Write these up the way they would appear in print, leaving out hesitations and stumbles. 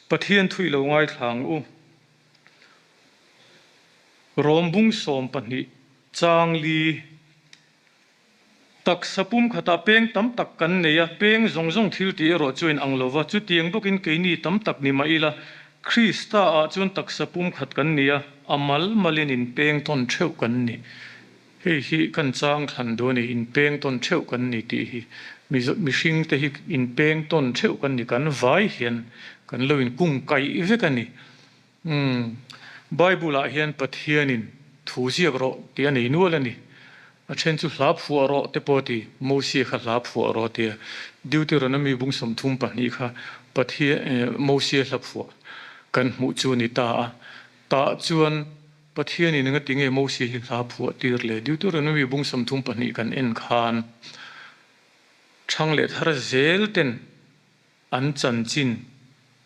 Pathian thu i lo ngaithla ang u. Rom bung 12 chang li Taksa pum khatah peng tam tak kan nei a, peng zawng zawng thil tih erawh chu in ang lo va, chutiang bawkin keini tam tak ni mah ila, Krista ah chuan taksa pum khat kan ni a, a mal malin in peng tawn theuh kan ni. Hei hi kan chang thlan duh a ni, in peng tawn theuh kan ni tih hi. Mihring te hi in peng tawn theuh kan ni, kan vai hian kan lo in kung kaih vek a ni. Umm, Bible ah hian Pathianin thu ziak rawh tih a nei nual a ni. A then chu hla phuah rawh te pawh a ti, Mosia kha hla phuah rawh a ti a. Deuteronomy bung 32 kha Pathian, Mosia hla phuah kan hmuh chu a ni ta a. Tah chuan Pathianin engati nge Mosia hi hla phuah tir le? Deuteronomy bung 32 kan en khan thang leh thar zel ten an chanchin,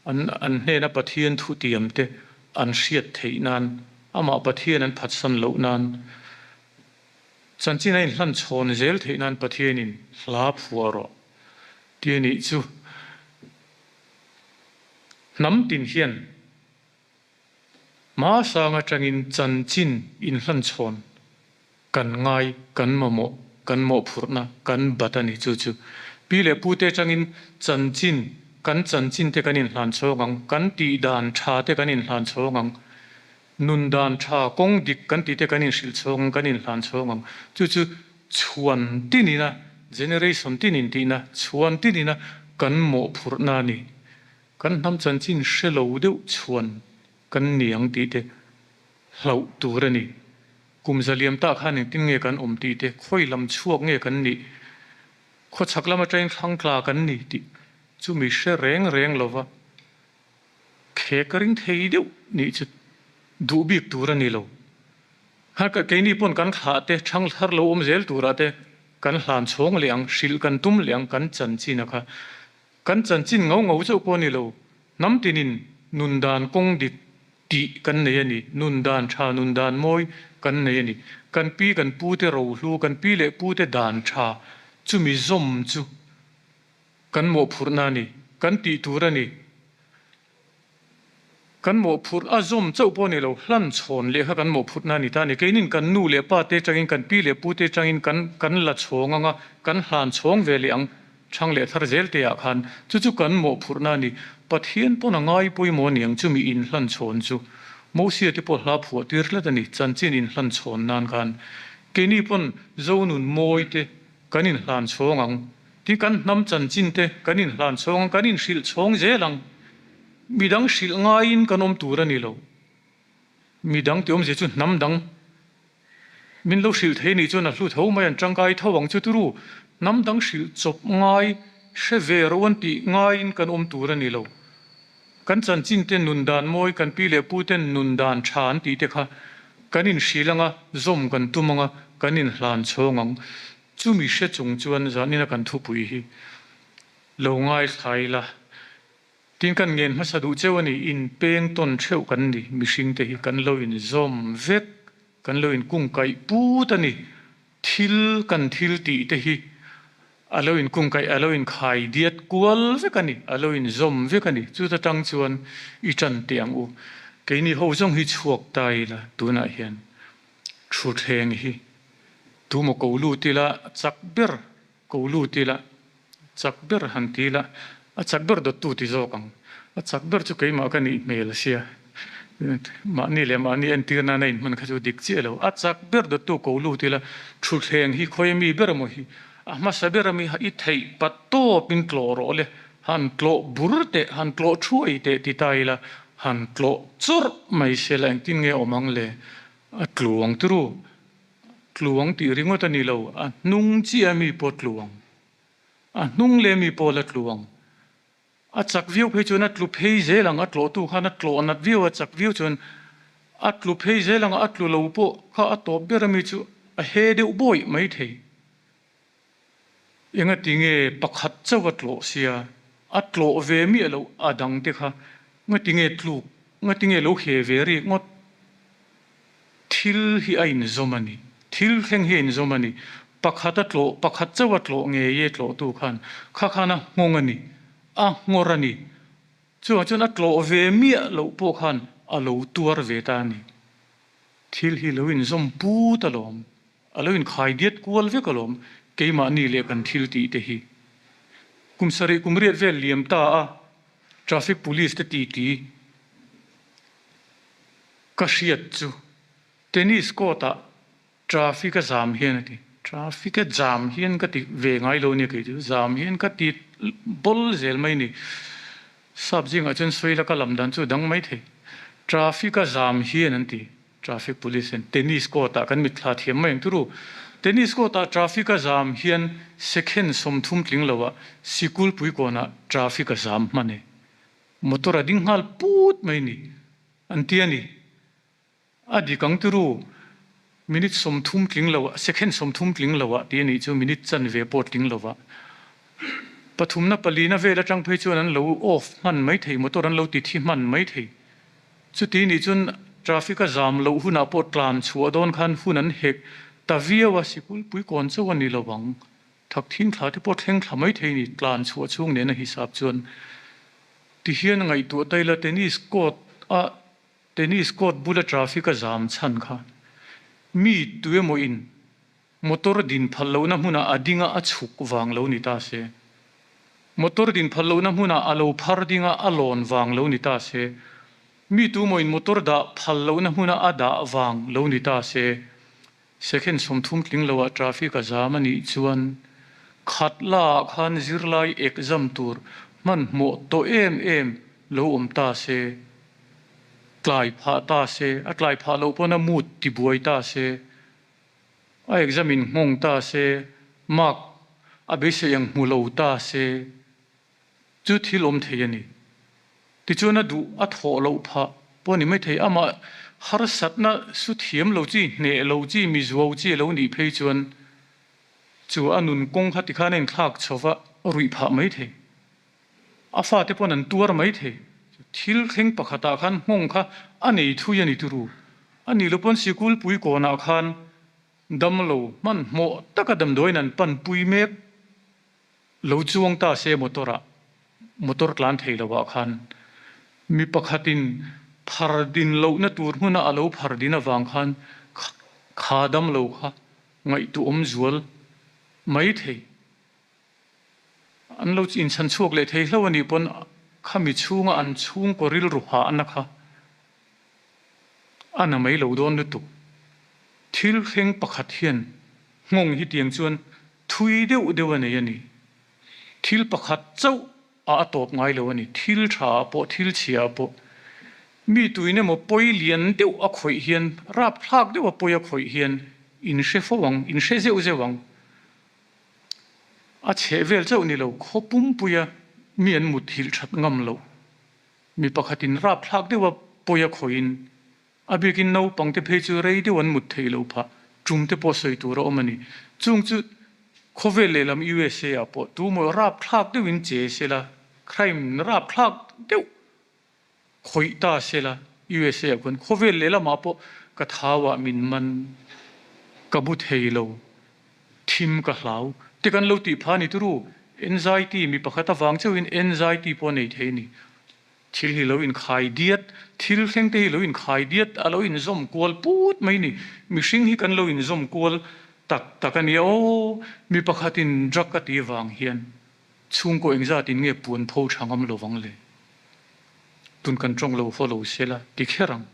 an an hnena Pathian thutiam te an hriat theih nan, amah Pathian an phatsan loh nan, chanchin a inhlan chhawn zel theih nan Pathianin hla phuah rawh ti a nih chu. Hnam tin hian Hma sang atangin chanchin inhlanchhawn kan ngai, kan mamawh, kan mawhphurhna, kan bat a ni. Chu chu pi leh pute atangin chanchin, kan chanchin te kan inhlanchhawng ang, kan tih dan tha te kan inhlanchhawng ang, nun dan tha, kawng dik kan tih te kan inhrilhchhawng ang, kan inhlanchhawng ang. Chu chu chhuan tinina, generation tinin tihna, chhuan tinina kan mawhphurhna a ni. Kan hnam chanchin hre lo deuh chhuan kan ni ang tih te hlauh tur a ni. Kum zaliam tah khan engtin nge kan awm tih te, khawi lam chhuak nge kan nih, khawchhak lam atangin thlang tla kan ni tih chu mi hre reng reng lova khek ring thei deuh nih chu duh bik tur a ni lo. Keini pawn kan thlah te, thang thar lo awm zel turah te kan hlan chhawng leh ang, hrilh kan tum leh ang kan chanchin a kha. Kan chanchin ngau ngau chauh pawh a ni lo, hnam tinin nun dan kawng dik tih kan nei a ni, nun dan tha, nun dan mawi kan nei a ni. Kan pi kan pu te rohlu, kan pi leh pu te dan tha chumi zawm chu kan mawhphurhna a ni, kan tih tur a ni. Kan mawhphurh a zawm chauh pawh a ni lo, hlan chhawn leh kha kan mawhphurhna a ni ta a ni. Keinin kan nu leh pa te atangin, kan pi leh pu te atangin kan kan la chhawng ang a, kan hlan chhawng ve leh ang, chhang leh thar zel te ah khan. Chu chu kan mawhphurhna a ni. Pathian pawn a ngai pawimawh a ni ang chumi inhlan chhawn chu. Mosia te pawh hla phuah tir tlat a ni, chanchin inhlan chhawn nan khan. Keini pawn Zonun mawi te kan inhlan chhawng ang. Tin, kan hnam chanchin te kan inhlan chhawng ang, kan inhrilh chhawng zel ang. Midang hrilh ngaiin kan awm tur a ni lo. Midang tih awmzia chu hnam dang min lo hrilh thei nih chuan a hlu tho mai, an tangkai tho ang chu turu. Hnam dang hrilh chawp ngai, hre ve ro an tih ngaiin kan awm tur a ni lo. Kan chanchin te nun dan mawi, kan pi leh pu ten nun dan tha an tih te kha kan inhrilh ang a, zawm kan tum ang a, kan inhlan chhawng ang. Chumi hre chung chuan zanina kan thupui hi lo ngaithla ila, tin kan ngen hmasa duh cheu a ni, inpeng tawn theuh kan ni, mihringte hi kan lo inzawm vek, kan lo inkungkaih put a ni, thil kan thil tih te hi a lo inkungkaih, a lo inkhai diat kual vek a ni, a lo inzawm vek a ni, chuta tang chuan i tan teh ang u, keini ho zawng hi chhuak ta ila tunah hian Thutthleng hi tumaw ko lut ila chak ber ko lut ila chak ber han ti ila a chak ber dawttu ti zawk ang. A chak ber chu keimah ka nih hmel a sia. Mahni leh mahni entir nana inhman kha chu dik chiah lo. A chak ber dawttu ko lut ila thutthleng hi khawi ami ber emaw hi a hmasa ber ami i theih pat tawpin tlawh rawh le han tlawh bur teh han tlawh thuai teh ti ta ila han tlawh chawrh mai se la engtin nge awm ang le? A tluang turu, tluang tih ringawt a ni lo, a hnung chiah mi pawh tluang, a hnung leh mi pawh la tluang. A chak viau phei chuan a tlu phei zel ang, a tlawhtu khan a tlawh nat viau, a chak viau chuan a tlu phei zel ang, a tlu lo pawh kha a tawp ber ami chu a he deuh bawih mai thei. Engati nge pakhat chauh a tlawh sia, a tlawh ve miah loh a dang te kha ngati nge tluk, ngati nge lo he ve rik ngawt? Thil hi a inzawm a ni, thil thleng hi a inzawm a ni. Pakhat a tlawh, pakhat chauh a tlawh ngei e tlawhtu khan, kha khan a nghawng a ni, a nghawr a ni. Chuvang chuan a tlawh ve miah loh pawh khan a lo tuar ve ta a ni. Thil hi lo inzawm put alawm, a lo inkhai diat kual vek alawm keimahni leh kan thil tih te hi. Kum sarih kum riat vel liam ta a, traffic police te titi ka hriat chu tennis court ah Traffic a zam hian a ti. Traffic a jam hian ka ti ve ngai lo nia kei chu. Zam hian ka ti bawl zel mai ni. Sap zingah chuan sawi la ka lam dan chu a dang mai thei. Traffic a zam hian an ti. Traffic police hian tennis court ah kan mitthla thiam mai ang turu. Tennis court ah traffic a zam hian second 30 tling lo ah sikul puikawnah traffic a zam hman e. Motor a ding nghal put mai ni an ti a ni. A dik ang turu, minute 30 tling lo ah, second 30 tling lo ah tih a nih chu minute chanve pawh tling lo ah. Pathumna palina vel atang phei chuan an lo off hman mai thei, motor an lo ti thi hman mai thei. Chuti nih chuan traffic a zam loh hunah pawh tlan chhuah dawn khan hun an hek ta viau a, sikul puikawn chauh a ni lo ang. Thak thing thla te pawh thleng thla mai thei a ni, tlan chhuah chhung nena hisap chuan. Tihian ngaihtuah ta ila tennis court a Tennis court bula traffic a zam chhan kha mi tuemaw in motor din phal lohna hmunah a ding a a chhuk vang lo ni ta se, motor din phal lohna hmunah a lo phar ding a a lawn vang lo ni ta se, mi tuemaw in motor dah phal lohna hmuna a dah vang lo ni ta se, Second 30 tling loah traffic a zam a nih chuan Khatla ah khan zirlai exam tur hmanhmawh tawh em em lo awm ta se, tlai phah ta se, a tlai phah loh pawn a mood tibuai ta se, a exam in nghawng ta se, mark a beisei ang hmu lo ta se, Chu thil awm thei a ni. Tichuan a duh a thawh loh phah pawh a ni maithei. Amah harsatna su thiam lo chi, hneh lo chi, mi zuau chi a lo nih phei chuan chu a nun kawng kha tikhan a inthlak chho va ruih phah maithei. A fate pawn an tuar maithei. Thil thleng pakhatah khan nghawng kha a nei thui a ni turu. A nih loh pawn sikul pui kawnah khan damlo hmanhmawh taka damdawiin an panpui mek. Lo chuang ta se motor ah, motor tlan thei lo ah khan mi pakhat in phar din lohna tur hmun a a lo phar din avang khan kha dam lo kha ngaihtuah awm zual mai thei. An lo inchhan chhuak leh thei hlo a nih pawn khami chhunga an chhungkaw rilru hahna kha a na mai lo dawn lutuk. Thil thleng pakhat hian nghawng hi tiang chuan thui deuh deuh a nei a ni. Thil pakhat chauh a a tawp ngai lo a ni. Thil tha ah pawh, thil chhia ah pawh mi tuin emaw pawi lian deuh a khawih hian, rapthlak deuh a pawi a khawih hian in hre fo ang, in hre zeuh zeuh ang. A chheh vel chauh ni lo, khaw pumpuia mi an muthilh that ngam loh. Mi pakhatin rapthlak deuha pawi a khawihin, a bikin naupangte phei chu rei deuh an mut theih loh phah, tum te pawh sawi tur a awm a ni. Chung chu khawvel lehlam USA ah pawh tumaw rapthlak deuhin che sela, crime rapthlak deuh khawih ta sela USA ah khuan khawvel lehlamah pawh ka thauah min man, ka mu thei lo, Thim ka hlau te kan lo tih pha ni turu, anxiety mi pakhat avang chauhin anxiety pawh a nei thei a ni. Thil hi lo inkhai diat, thil thleng te hi lo inkhai diat, a lo inzawm kual put mai ni. Mihring hi kan lo inzawm kual tak tak a nia aw, mi pakhatin drug a tih avang hian chhungkaw engzatin nge puan pho tha ngam lovang le? Tun kan tawng lo follow sela ti kher ang.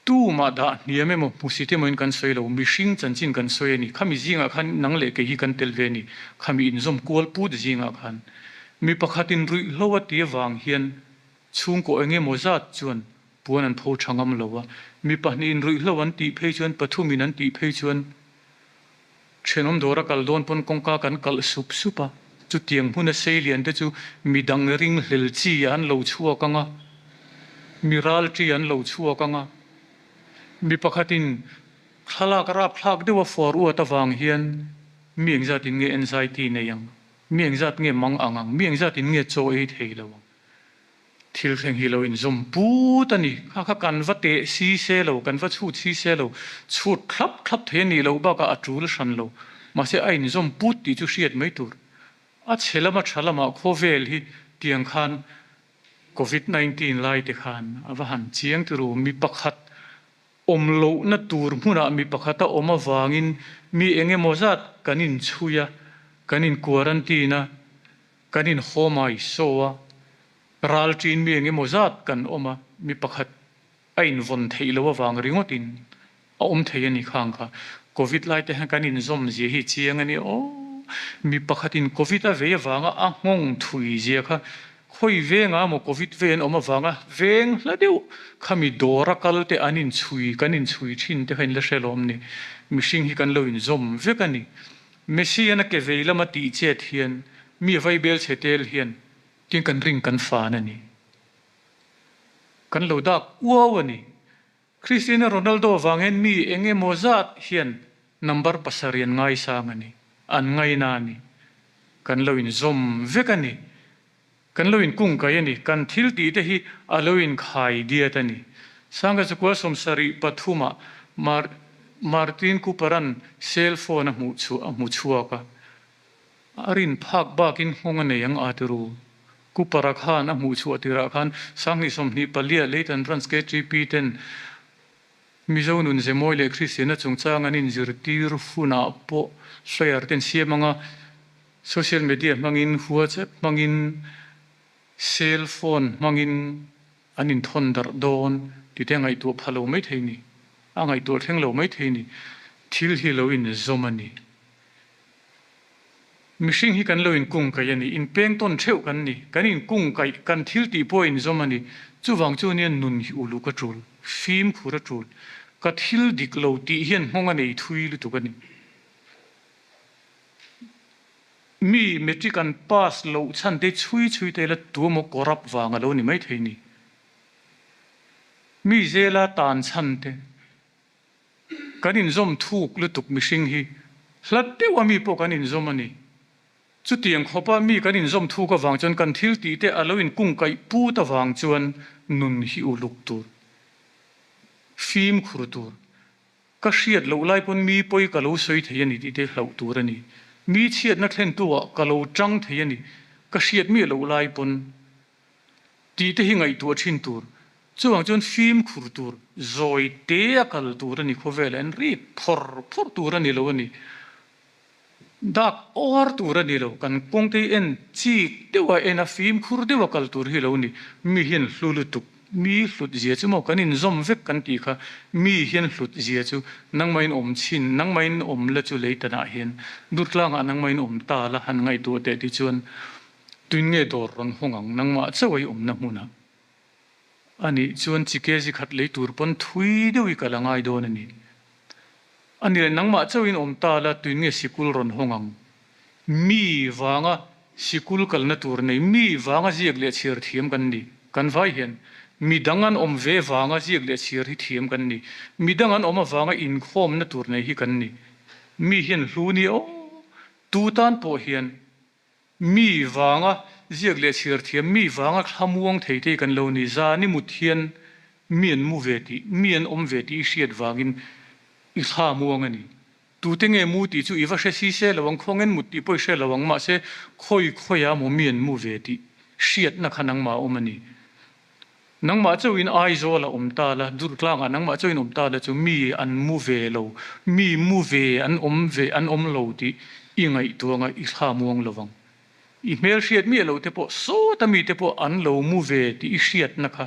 Tumah dah hniam emaw hmusit emaw in kan sawi lo, mihring chanchin kan sawi a ni. Khami zingah khan nang leh kei hi kan tel ve a ni. Khami inzawm kual put zingah khan mi pakhatin ruihhlo a ti avang hian chhungkaw eng emaw zat chuan puan an pho tha ngam lo a, mi pahnihin ruihhlo an tih phei chuan pathumin an tih phei chuan Thenawm dawra kal dawn pawn kawngka kan kalh sup sup a, chutiang hmuna sei lian te chu mi dang ringhlel chi an lo chhuak ang a, mi ral chi an lo chhuak ang a. Mi pakhatin thlalak rapthlak deuh a fawr uat avang hian mi engzatin nge anxiety nei ang, mi engzat nge mang ang ang, mi engzatin nge chaw ei thei lo ang. Thil thleng hi lo inzawm put a ni. Kha kha kan va teh si se lo, kan va chhut si se lo, chhut thlap thlap thei a nih loh bakah a tul hran lo. Mahse a inzawm put tih chu hriat mai tur. A chhe lama tha lamah khawvel hi tiang khan. Covid 19 lai te khan a va han chiang ti ru, mi pakhat awm lohna tur hmunah mi pakhat a awm avangin mi eng emaw zat kan inchhui a, kan in quarantine a, kan in home iso a, ral ṭin mi eng emaw zat kan awm a, mi pakhat a invawn theih loh avang ringawtin a awm thei a ni khang kha. Covid lai te hian kan inzawm zia hi chiang a ni aw. Mi pakhatin Covid a vei avanga a nghawng thui zia kha khawi vengah emaw Covid vei an awm avanga veng hla deuh kha mi dawra kal te an inchhui kan inchhui thin te kha in la hre lawm ni. Mihring hi kan lo inzawm vek a ni. Messi-an a ke vei lama tih chet hian mi a vaibel chhe tel hian tin kan ring kan fan a ni. Kan lo dak uau a ni. Cristiano Ronaldo vang hian mi eng emaw zat hian number pasarih an ngaisang a ni, an ngaina a ni. Kan lo inzawm vek a ni. Kan lo inkungkaih a ni. Kan thil tih te hi a lo inkhai diat a ni. Sangha chukua 73 ah Martin Cooper-a'n cell phone a hmuh chhuah a hmu chhuak a. A rin phak bakin nghawng a nei ang a ti ru. Cooper-a khan a hmuh chhuah tirah khan 2024 Leighton Branch KTP ten Mizo nun zemawi leh Kristianna chungchang an inzirtir hunah pawh flyer ten siam anga social media hmangin, WhatsApp hmangin, cell phone hmangin an inthawn darh dawn tih te a ngaihtuah pha lo maithei ni, a ngaihtuah thleng lo maithei ni. Thil hi lo inzawm a ni. Mihring hi kan lo inkungkaih a ni, inpeng tawn theuh kan ni, kan inkungkaih, kan thil tih pawh a inzawm a ni. Chuvang chu nia nun hi uluk a tul, fimkhur a tul. Ka thil dik lo tih hian nghawng a nei thui lutuk a ni. Mi matric an pass loh chhan te chhui chhui te la tu emaw corrupt vang a lo ni maithei ni. Mi zela tan chhan te. Kan inzawm thuk lutuk mihring hi hlat deuh a mi pawh kan inzawm a ni. Chutiang khawpa mi kan inzawm thuk avang chuan kan thil tih te a lo inkungkaih put avang chuan nun hi uluk tur, fimkhur tur, ka hriat loh lai pawn mi pawi ka lo sawi thei a ni tih te hlauh tur a ni. Mi chhiatna thlentu ah ka lo tang thei a ni, ka hriat miah loh lai pawn. Tih te hi ngaihtuah thin tur. Chuvang chuan fimkhur tur, zawi te a kal tur a ni khawvel ah hian rik phawr phawr tur a ni lo a ni. Dak awr tur a ni lo, kan kawng te hi en chik deuh a en a fimkhur deuh a kal tur hi lo ni. Mi hian hlu lutuk, mi hlut zia chu maw kan inzawm vek kan tih kha, mi hian hlut zia chu nangmahin awm chhin, nangmahin awm la chu leitanah hian Durtlangah nangmahin awm ta la han ngaihtuah teh ti chuan Tuin nge dawr rawn hawng ang nangmah chauh ei awmna hmunah? A nih chuan chi kg khat lei tur pawn thui deuh i kal a ngai dawn a ni. A nih leh nangmah chauhin awm ta la tuin nge sikul rawn hawng ang? Mi vanga sikul kalna tur nei, mi vanga ziak leh chhiar thiam kan ni. Kan vai hian mi dang an awm ve vanga ziak leh chhiar hi thiam kan ni. Mi dang an awm avanga inkhawmna tur nei hi kan ni. Mi hian hlu ni aw, tu tan pawh hian Mi vanga ziak leh chhiar thiam, mi vanga thlamuang thei te kan lo ni. Zan i mut hian mi an mu ve tih, mi an awm ve tih i hriat vangin i thla muang a ni. Tute nge mu tih chu i va hre si se lo ang, khawngen mut tih pawh i hre lo ang, mahse khawi khawiah maw mi an mu ve tih hriatna kha nangmah a awm a ni. Nangmah chauhin Aizawl a awm ta la, Durtlangah nangmah chauhin awm ta la chu mi an mu ve lo, mi mu ve an awm ve an awm lo tih i ngaihtuah anga i thla muang lo vang. I hmelhriat miah loh te pawh sawta mi te pawh an lo mu ve tih i hriatna kha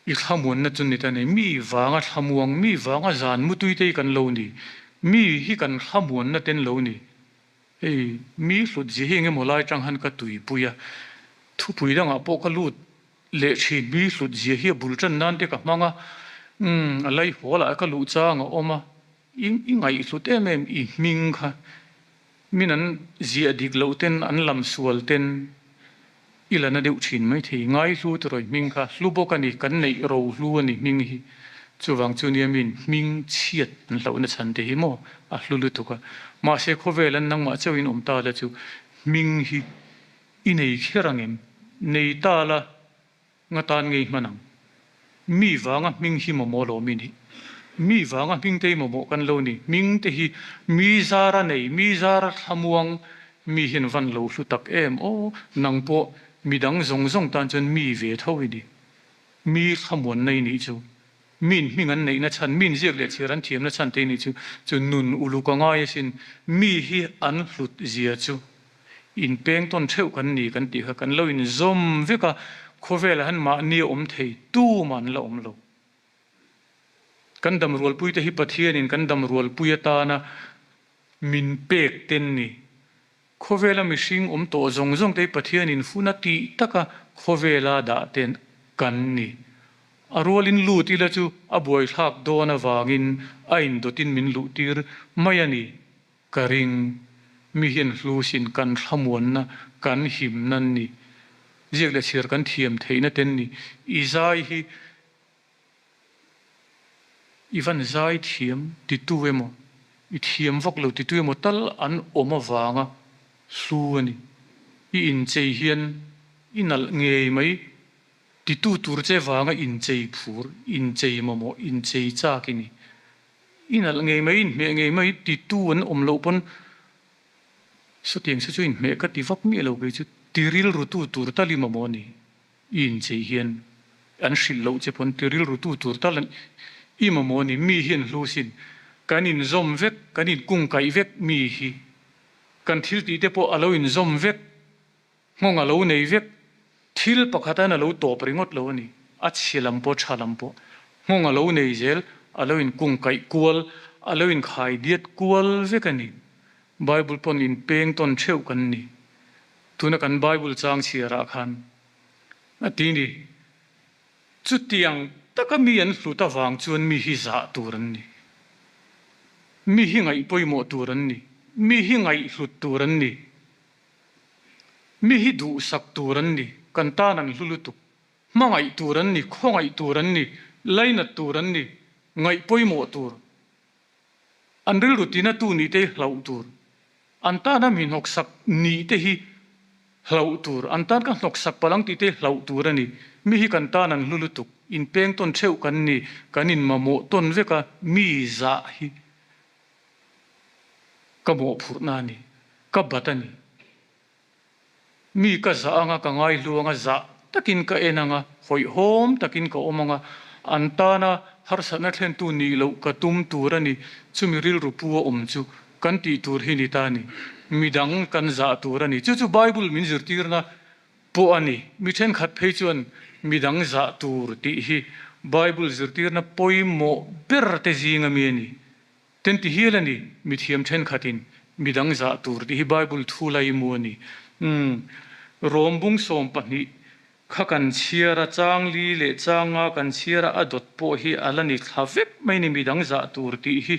i thlamuanna chu ni ta nei. Mi vanga thlamuang, mi vanga zan mutui te hi kan lo ni, mi hi kan thlamuanna ten lo ni. Hei, mi hlut zia hi engemaw lai tang han ka tuipui a, thupui dangah pawh ka lut leh thin, mi hlut zia hi a bul tan nan te ka hmang a, umm a laihawl ah ka luh chang a awm a, i i ngaihhlut em em i hming kha min an ziah dik loh ten an lam sual ten I la na deuh thin mai thei. Ngaihlu tiraw i hming kha hlu bawk a ni, kan neih ro hlu a ni hming hi. Chuvang chu nia miin hming chhiat an hlauhna chhan te hi maw a hlu lutuk a. Mahse khawvel an nangmah chauhin awm ta la chu hming hi i nei kher ang em? Nei ta la nga tan ngei hman ang. Mi vanga hming hi mamawh lo mi nih. Mi vanga hming te hi mamawh kan lo ni. Hming te hi mi zara nei, mi zara thlamuang mi hian van lo hlu tak em aw. Nang pawh Midang zawng zawng tan chuan mi ve tho i ni. Mi thlamuanna i nih chu. Min hming an neihna chhan, min ziak leh chhiar an thiamna chhan te i nih chu. Chu nun uluk a ngai asin. Mi hi an hlut zia chu inpeng tawn theuh kan ni kan tih kha kan lo inzawm vek a, khawvelah hian mahni a awm thei tumah an la awm lo. Kan damrualpuite hi Pathianin kan damrualpui atana min pek ten ni. Khawvela mihring awm tawh zawng zawng te hi Pathianin hun a tih taka khawvela dah ten kan ni. A rualin lut ila chu a buaithlak dawn avangin a indawtin min luhtir mai a ni. Ka ring. Mi hian hlusin kan thlamuanna, kan himna an ni. Ziak leh chhiar kan thiam theihna ten ni. I zai hi I van zai thiam titu emaw, i thiam vak lo titu emaw tal an awm avanga hlu a ni. I inchei hian i nalh ngei mai titu tur che vanga inchei phur, inchei mamawh, inchei chak i ni. I nalh ngei mai, inhmeh ngei mai titu an awm loh pawn sawtiang se chu inhmeh ka ti vak miah lo kei chu ti rilrutu tur tal i mamawh a ni. I inchei hian an hrilh loh che pawn ti rilru tu tur tal an i mamawh ni, mi hi an hlu sin, kan inzawm vek, kan inkungkaih vek mi hi, kan thil tih te pawh a lo inzawm vek, nghawng a lo nei vek, thil pakhat an a lo tawp ringawt lo a ni, a chhe lam pawh tha lam pawh nghawng a lo nei zel, a lo inkungkaih kual, a lo inkhai diat kual vek a ni, Bible pawn inpeng tawn theuh kan ni. Tuna kan Bible chang chhiarah khan a ti ni. Chutiang taka mi an hlut avang chuan mi hi zah tur an ni. Mi hi ngaih pawimawh tur an ni. Mi hi ngaihhlut tur an ni. Mi hi duhsak tur an ni. Kan tan an hlu lutuk. Hmangaih tur an ni, khawngaih tur an ni, lainat tur an ni, ngaih pawimawh tur. An rilru tinatu nih te hi hlauh tur. An tana mi hnawksak nih te hi hlauh tur. An tan ka hnawksak palh ang tih te hi hlauh tur a ni. Mi hi kan tan an hlu lutuk. Inpeng tawn theuh kan ni. Kan inmamawh tawn vek a, mi zah hi ka mawhphurhna a ni. Ka bat a ni. Mi ka zah anga ka ngaihlu anga zah takin ka en anga hawihhawm takin ka awm anga an tana harsatna thlentu nih loh ka tum tur a ni. Chumi rilru pu a awm chu kan tih tur hi ni ta a ni. Midang kan zah tur a ni. Chu chu Bible min zirtirna pawh a ni. Mi thenkhat phei chuan midang zah tur tih hi Bible zirtirna pawimawh ber te zinga mi a ni. Ten ti hial a ni, mithiam thenkhatin midang zah tur tih hi Bible thu laimu a ni. Umm, Rom bung 12 kha kan chhiar a, chang li leh chang nga kan chhiar a, a dawt pawh hi a la ni thla vek mai ni midang zah tur tih hi.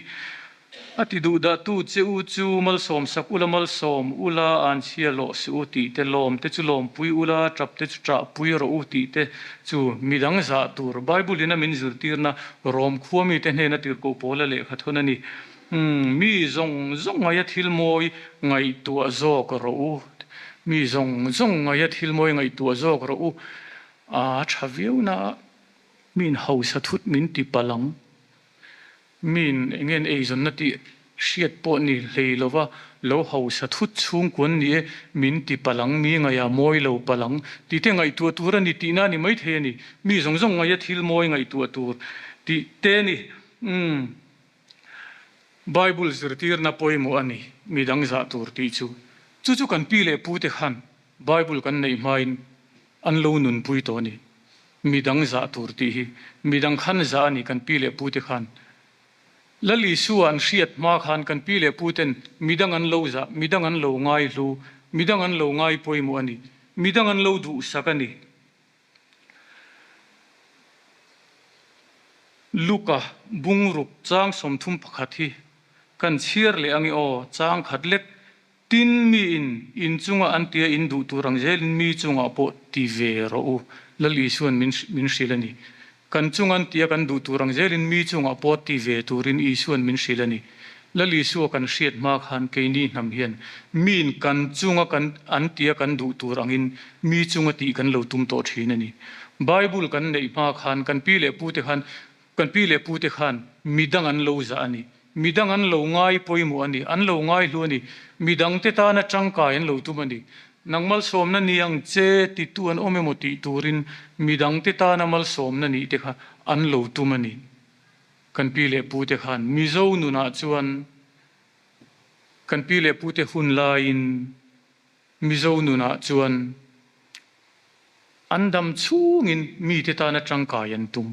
A ti duh dah tu che u chu malsawm sak ula malsawm ula an chhia lawh suh u tih te, lawm te chu lawmpui ula tap te chu ṭahpui rawh u tih te chu midang zah tur Bible in a min zirtirna Rom khua mite hnena tirhkoh pawla lehkha thawn a ni. Umm, mi zawng zawng ngaia thil mawi ngaihtuah zawk rawh u. Mi zawng zawng ngaia thil mawi ngaihtuah zawk rawh u. A tha viau na a, miin hausa thut min ti palh ang. Miin eng nge an eizawnna tih hriat pawh ni hlei lova lo hausa thut chhungkuan ni e, min ti palh ang, mi ngaia mawi lo palh ang tih te ngaihtuah tur a ni tihna a ni maithei a ni. Mi zawng zawng ngaia thil mawi ngaihtuah tur tih te a ni. Umm, Bible zirtirna pawimawh a ni, mi dang zah tur tih chu. Chu chu kan pi leh pu te khan Bible kan neih hmain an lo nunpui tawh a ni. Mi dang zah tur tih hi mi dang khan zah a ni kan pi leh pu te khan. Lal Isua an hriat hma khan kan pi leh pu ten mi dang an lo zah, mi dang an lo ngai hlu, mi dang an lo ngai pawimawh a ni, mi dang an lo duhsak a ni. Luka bungruk chang 31 hi kan chhiar leh ange aw, chang khat lek Tin, miin in chunga an tia in duh tur ang zelin mi chungah pawh ti ve rawh u, Lal Isua'n min min hrilh a ni. Kan chunga an tia kan duh tur ang zelin mi chungah pawh ti ve turin Isua'n min hrilh a ni. Lal Isua kan hriat hma khan keini hnam hian miin kan chunga kan an tia kan duh tur angin mi chunga tih kan lo tum tawh thin a ni. Bible kan neih hma khan kan pi leh pute khan Kan pi leh pute khan midang an lo zah a ni. Midang an lo ngai pawimawh a ni. An lo ngai hlu a ni. Midangte tana tangkai an lo tum a ni. Nang malsawmna ni ang che titu an awm emaw tih turin midangte tana malsawmna nih te kha an lo tum a ni. Kan pi leh pute khan Mizo nunah chuan kan pi leh pute hun laiin Mizo nunah chuan an dam chhungin mite tana tangkai an tum.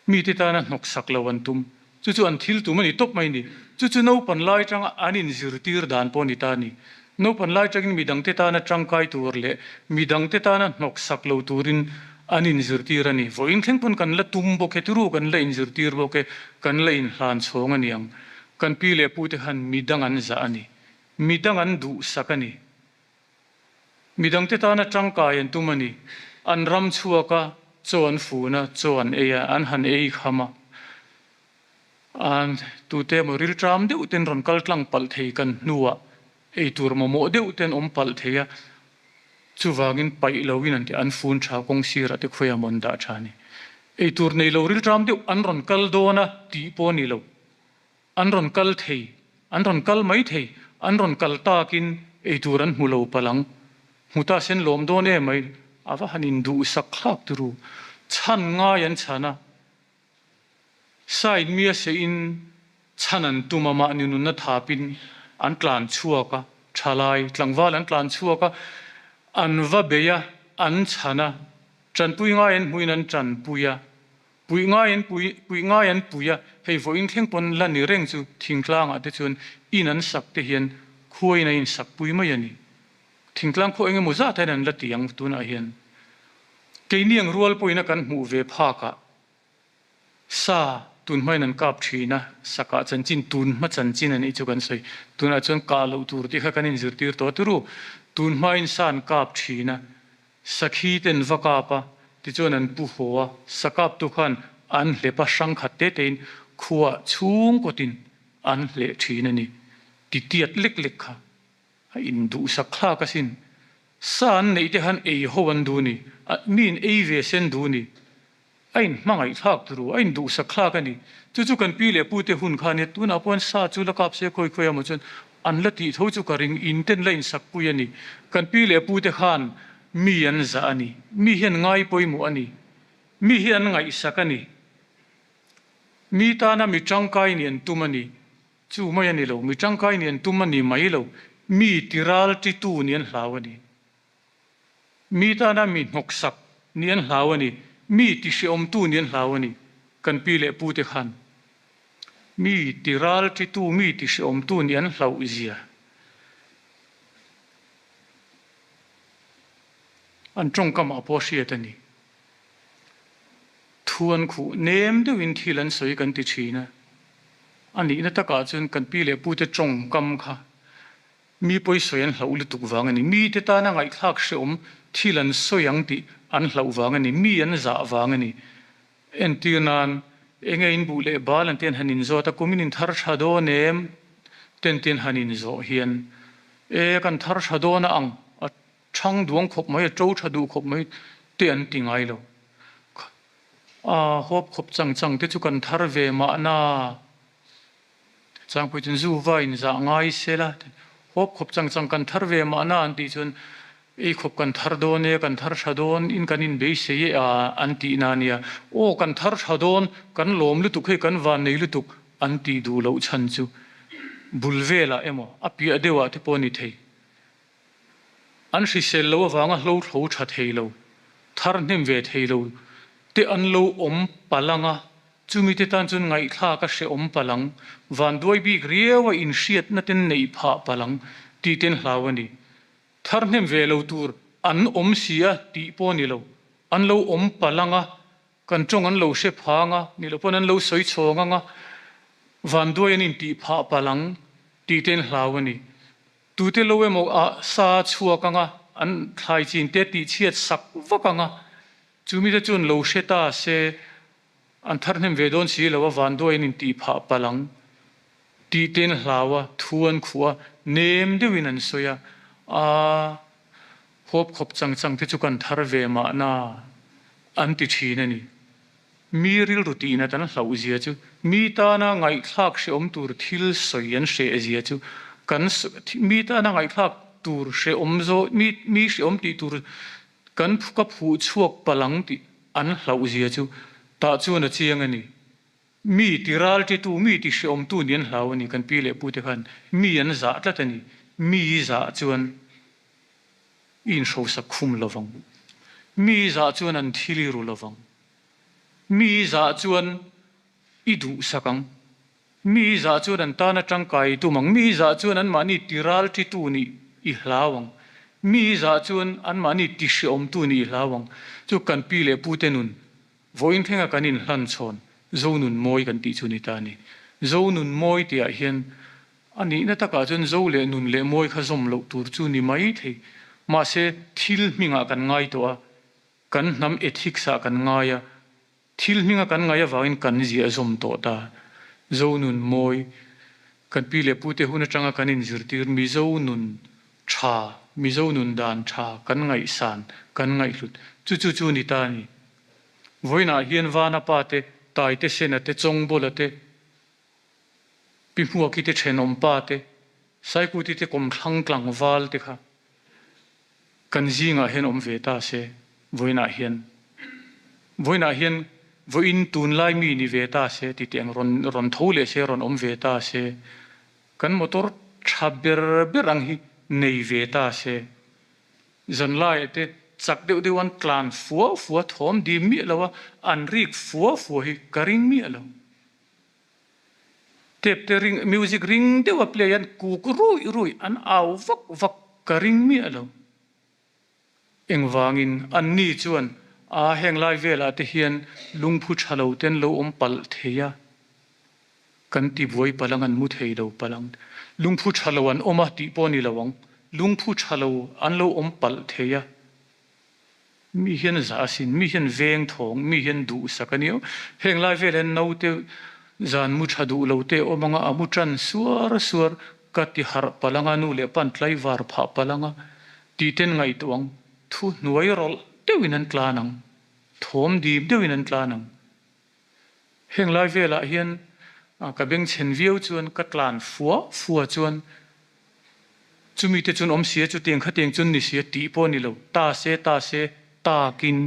Mite tana hnawksak lo an tum. Chu chu an thil tum a ni tawp mai a ni. Chu chu naupan lai atanga an inzirtir dan pawh a ni ta a ni. Naupan lai atangin midangte tana tangkai tur leh midangte tana hnawksak lo turin an inzirtir a ni. Vawiin thleng pawn kan la tum bawk e, turu kan la inzirtir bawk e, kan la inhlan chhawng a ni ang. Kan pi leh pute khan midang an zah a ni. Midang an duhsak a ni. Midangte tana tangkai an tum a ni. An ram chhuak a, chaw an fun a, chaw an ei a, an han ei kham a. An tute emaw rilṭam deuh ten rawn kal tlang palh thei kan hnuah ei tur mamawh deuh ten awm palh thei a, chuvangin paih loin an ti, an fun tha kawng sirah te khawiah maw an dah tha a ni. Ei tur nei lo rilṭam deuh an rawn kal dawn a tih pawh a ni lo. An rawn kal thei, an rawn kal mai thei, an rawn kal takin eitur an hmu lo palh ang. Hmu ta sen lawm dawn em mai, a va han induhsak thlak turu. Chhan ngai an chhan a, side mia seihin chhan an tum a, mahni nunna thapin an tlan chhuak a, thalai tlangval an tlan chhuak a, an va bei a, an chhan a, tanpui ngai an hmuhin an tanpui a. Puih ngai an pui, puih ngai an pui a, hei vawiin thleng pawn la ni reng chu thingtlangah te chuan in an sak te hian khuain a insak pui mai a ni. Thingtlang khaw eng emaw zat hian an la ti ang tunah hian. Keini ang rual pawhin a kan hmuh ve phakah sa tun hmain an kap thin a, sakah chanchin tun hma chanchin a nih chu kan sawi. Tunah chuan kah loh tur tih kha kan inzirtir tawh a turu. Tun hmain sa an kap thin a, Sakhi ten va kap a, tichuan an pu haw a, sakaptu khan an hlep a hrang khat te tein khuah chhung kawtin an hleh thin a ni. Titiat lek lek kha a induhsak thlak asin. Sa an neih te khan ei ho an duh ni, miin ei ve sen duh ni. A inhmangaih thlak turu, a induhsak thlak a ni. Chu chu kan pi leh pu te hun kha a nia, tunah pawh sa chu la kap se khawi khawi emaw chuan an la tih tho chu ka ring, in ten la insak pui a ni. Kan pi leh pu te khan mi an zah a ni, mi hi an ngai pawimawh a ni, mi hi an ngaihsak a ni, mi tana mi tangkai nih an tum a ni. Chu mai a ni lo, mi tangkai nih an tum a ni mai lo, mi tiral titu nih an hlau a ni. Mi tana mi hnawksak nih an hlau a ni, mi tihreawmtu nih an hlau a ni, kan pi leh pute khan mi tiralṭitu, mi tihreawmtu nih an hlauh zia an ṭawngkamah pawh hriat a ni. Thu an khuh nem deuhin thil an sawi kan ti ṭhin a, a nihna takah chuan kan pi leh pute ṭawngkam kha Mi pawi sawi an hlauh lutuk vang a ni. Mite tana ngaihthlak hrehawm thil an sawi ang tih an hlauh vang a ni. Mi an zah vang a ni. Entir nan, enge in buh leh bal an tian han inzawt a, kum in inthar tha dawn em? Ten tian han inzawh hian, E, kan thar tha dawn a ang, a thang duang khawp mai, a to tha duh khawp mai te an ti ngai lo. A hawp khawp chang chang te chu kan thar ve mahna. Changpui chuan zu va in zah ngai se la, hawp khawp chang chang kan thar ve mahna an tih chuan ei khawp kan thar dawn e, kan thar tha dawn in kan inbeisei e a an tih na nia. Aw kan thar tha dawn, kan lawm lutuk hei kan van nei lutuk an tih duh loh chhan chu bul velah emaw a piah deuhah te pawh a ni thei. An hrisel lo avanga hlo thlo tha thei lo, thar hnem ve thei lo te an lo awm palh ang a, chumi te tan chuan ngaihthlak a hrehawm palh ang, vanduai bik riau a inhriatna ten neih phah palh ang tih ten hlau a ni. Thar hnem ve lo tur an awm si a tih pawh a ni lo, an lo awm palh ang a, kan tawng an lo hre phang a, nih loh pawn an lo sawi chhawng ang a, vanduai an intih phah palh ang tih ten hlau a ni. Tute lo emaw ah sa a chhuak ang a, an thlai chin te tih chhiat sak vak ang a, chumi te chuan lo hre ta se an thar hnem ve dawn si lo a, vanduai an intih phah palh ang tih te an hlau a, thu an khuh a, nem deuhin an sawi a, aa huap khawp chang chang te chu kan thar ve mahna an ti thin a ni. Mi rilru tihnat an hlauh zia chu, mi tana ngaihthlak hrehawm tur thil sawi an hreh zia chu, kan mi tana ngaihthlak. tur hrehawm zaw mi mi hrehawm tih tur kan ka phuh chhuak palh ang tih an hlauh zia chu tah chuan a chiang a ni. Mi ti ral titu, mi ti hrehawmtu nih an hlau a ni. Kan pi leh pu te khan mi an zah tlat a ni. Mi zah chuan i inhrosak khum lovang. Mi zah chuan an thil i ru lovang. Mi zah chuan i duhsak ang. Mi zah chuan an tana tangkai i tum ang. Mi zah chuan anmahni tiral titu nih i hlau ang. Mi zah chuan anmahni tihreawmtu nih i hlau ang. Chu kan pi leh pute nun, vawiin thlenga kan inhlan chhawn Zonun mawi kan tih chu ni ta a ni. Zonun mawi tihah hian a nihna takah chuan zo leh nun leh mawi kha zawm loh tur chu ni mai thei. Mahse, thil hmingah kan ngai tawh a, kan hnam ethics-ah kan ngai a, Thil hminga kan ngaih avangin kan ziah zawm tawh ta. Zonun mawi, kan pi leh pute hun atanga kan inzirtir Mizo nun tha, Mizo nun dan tha kan ngaihsan, kan ngaihhlut chu chu chu ni ta a ni. Vawiinah hian Vana pa te, Taite Sena te, Chawngbawla te, Pi Hmuaki te thenawm pa te, Saikuti te kawmthlang tlangval te kha kan zingah hian awm ve ta se, vawiinah hian vawiinah hian vawiin tunlai mi ni ve ta se ti teh ang rawn rawn tho leh se rawn awm ve ta se, kan motor tha ber ber ang hi nei ve ta se, zanlaiah te chak deuh deuh an tlan fua fua thawm dim miah lo a, an rik fua fua hi ka ring miah lo. Tape te ring music ring deuh a play an kuk ruih ruih an au vak vak ka ring miah lo. Engvangin anni chuan a heng lai velah te hian lungphu tha lo ten lo awm palh thei a, kan ti buai palh ang an mu thei lo palh ang. Lungphu tha lo an awm a tih pawh a ni lo ang, lungphu tha lo an lo awm palh thei a. Mi hian zah asin, mi hian veng thawng, mi hian duhsak a nia. Heng lai vel hian naute zan mu tha duh lo te awm anga a mu tan suar suar ka ti harh palh anga nu leh pan tlaivar phah palh anga tih ten ngaihtuah ang. Thu hnuai rawlh deuhin an tlan ang, thawm dim deuhin an tlan ang. Heng lai velah hian ka bengchhen viau chuan ka tlan fua fua chuan chumi te chuan awm sia chutiang khatiang chuan ni sia tih pawh a ni lo, ta se ta se takin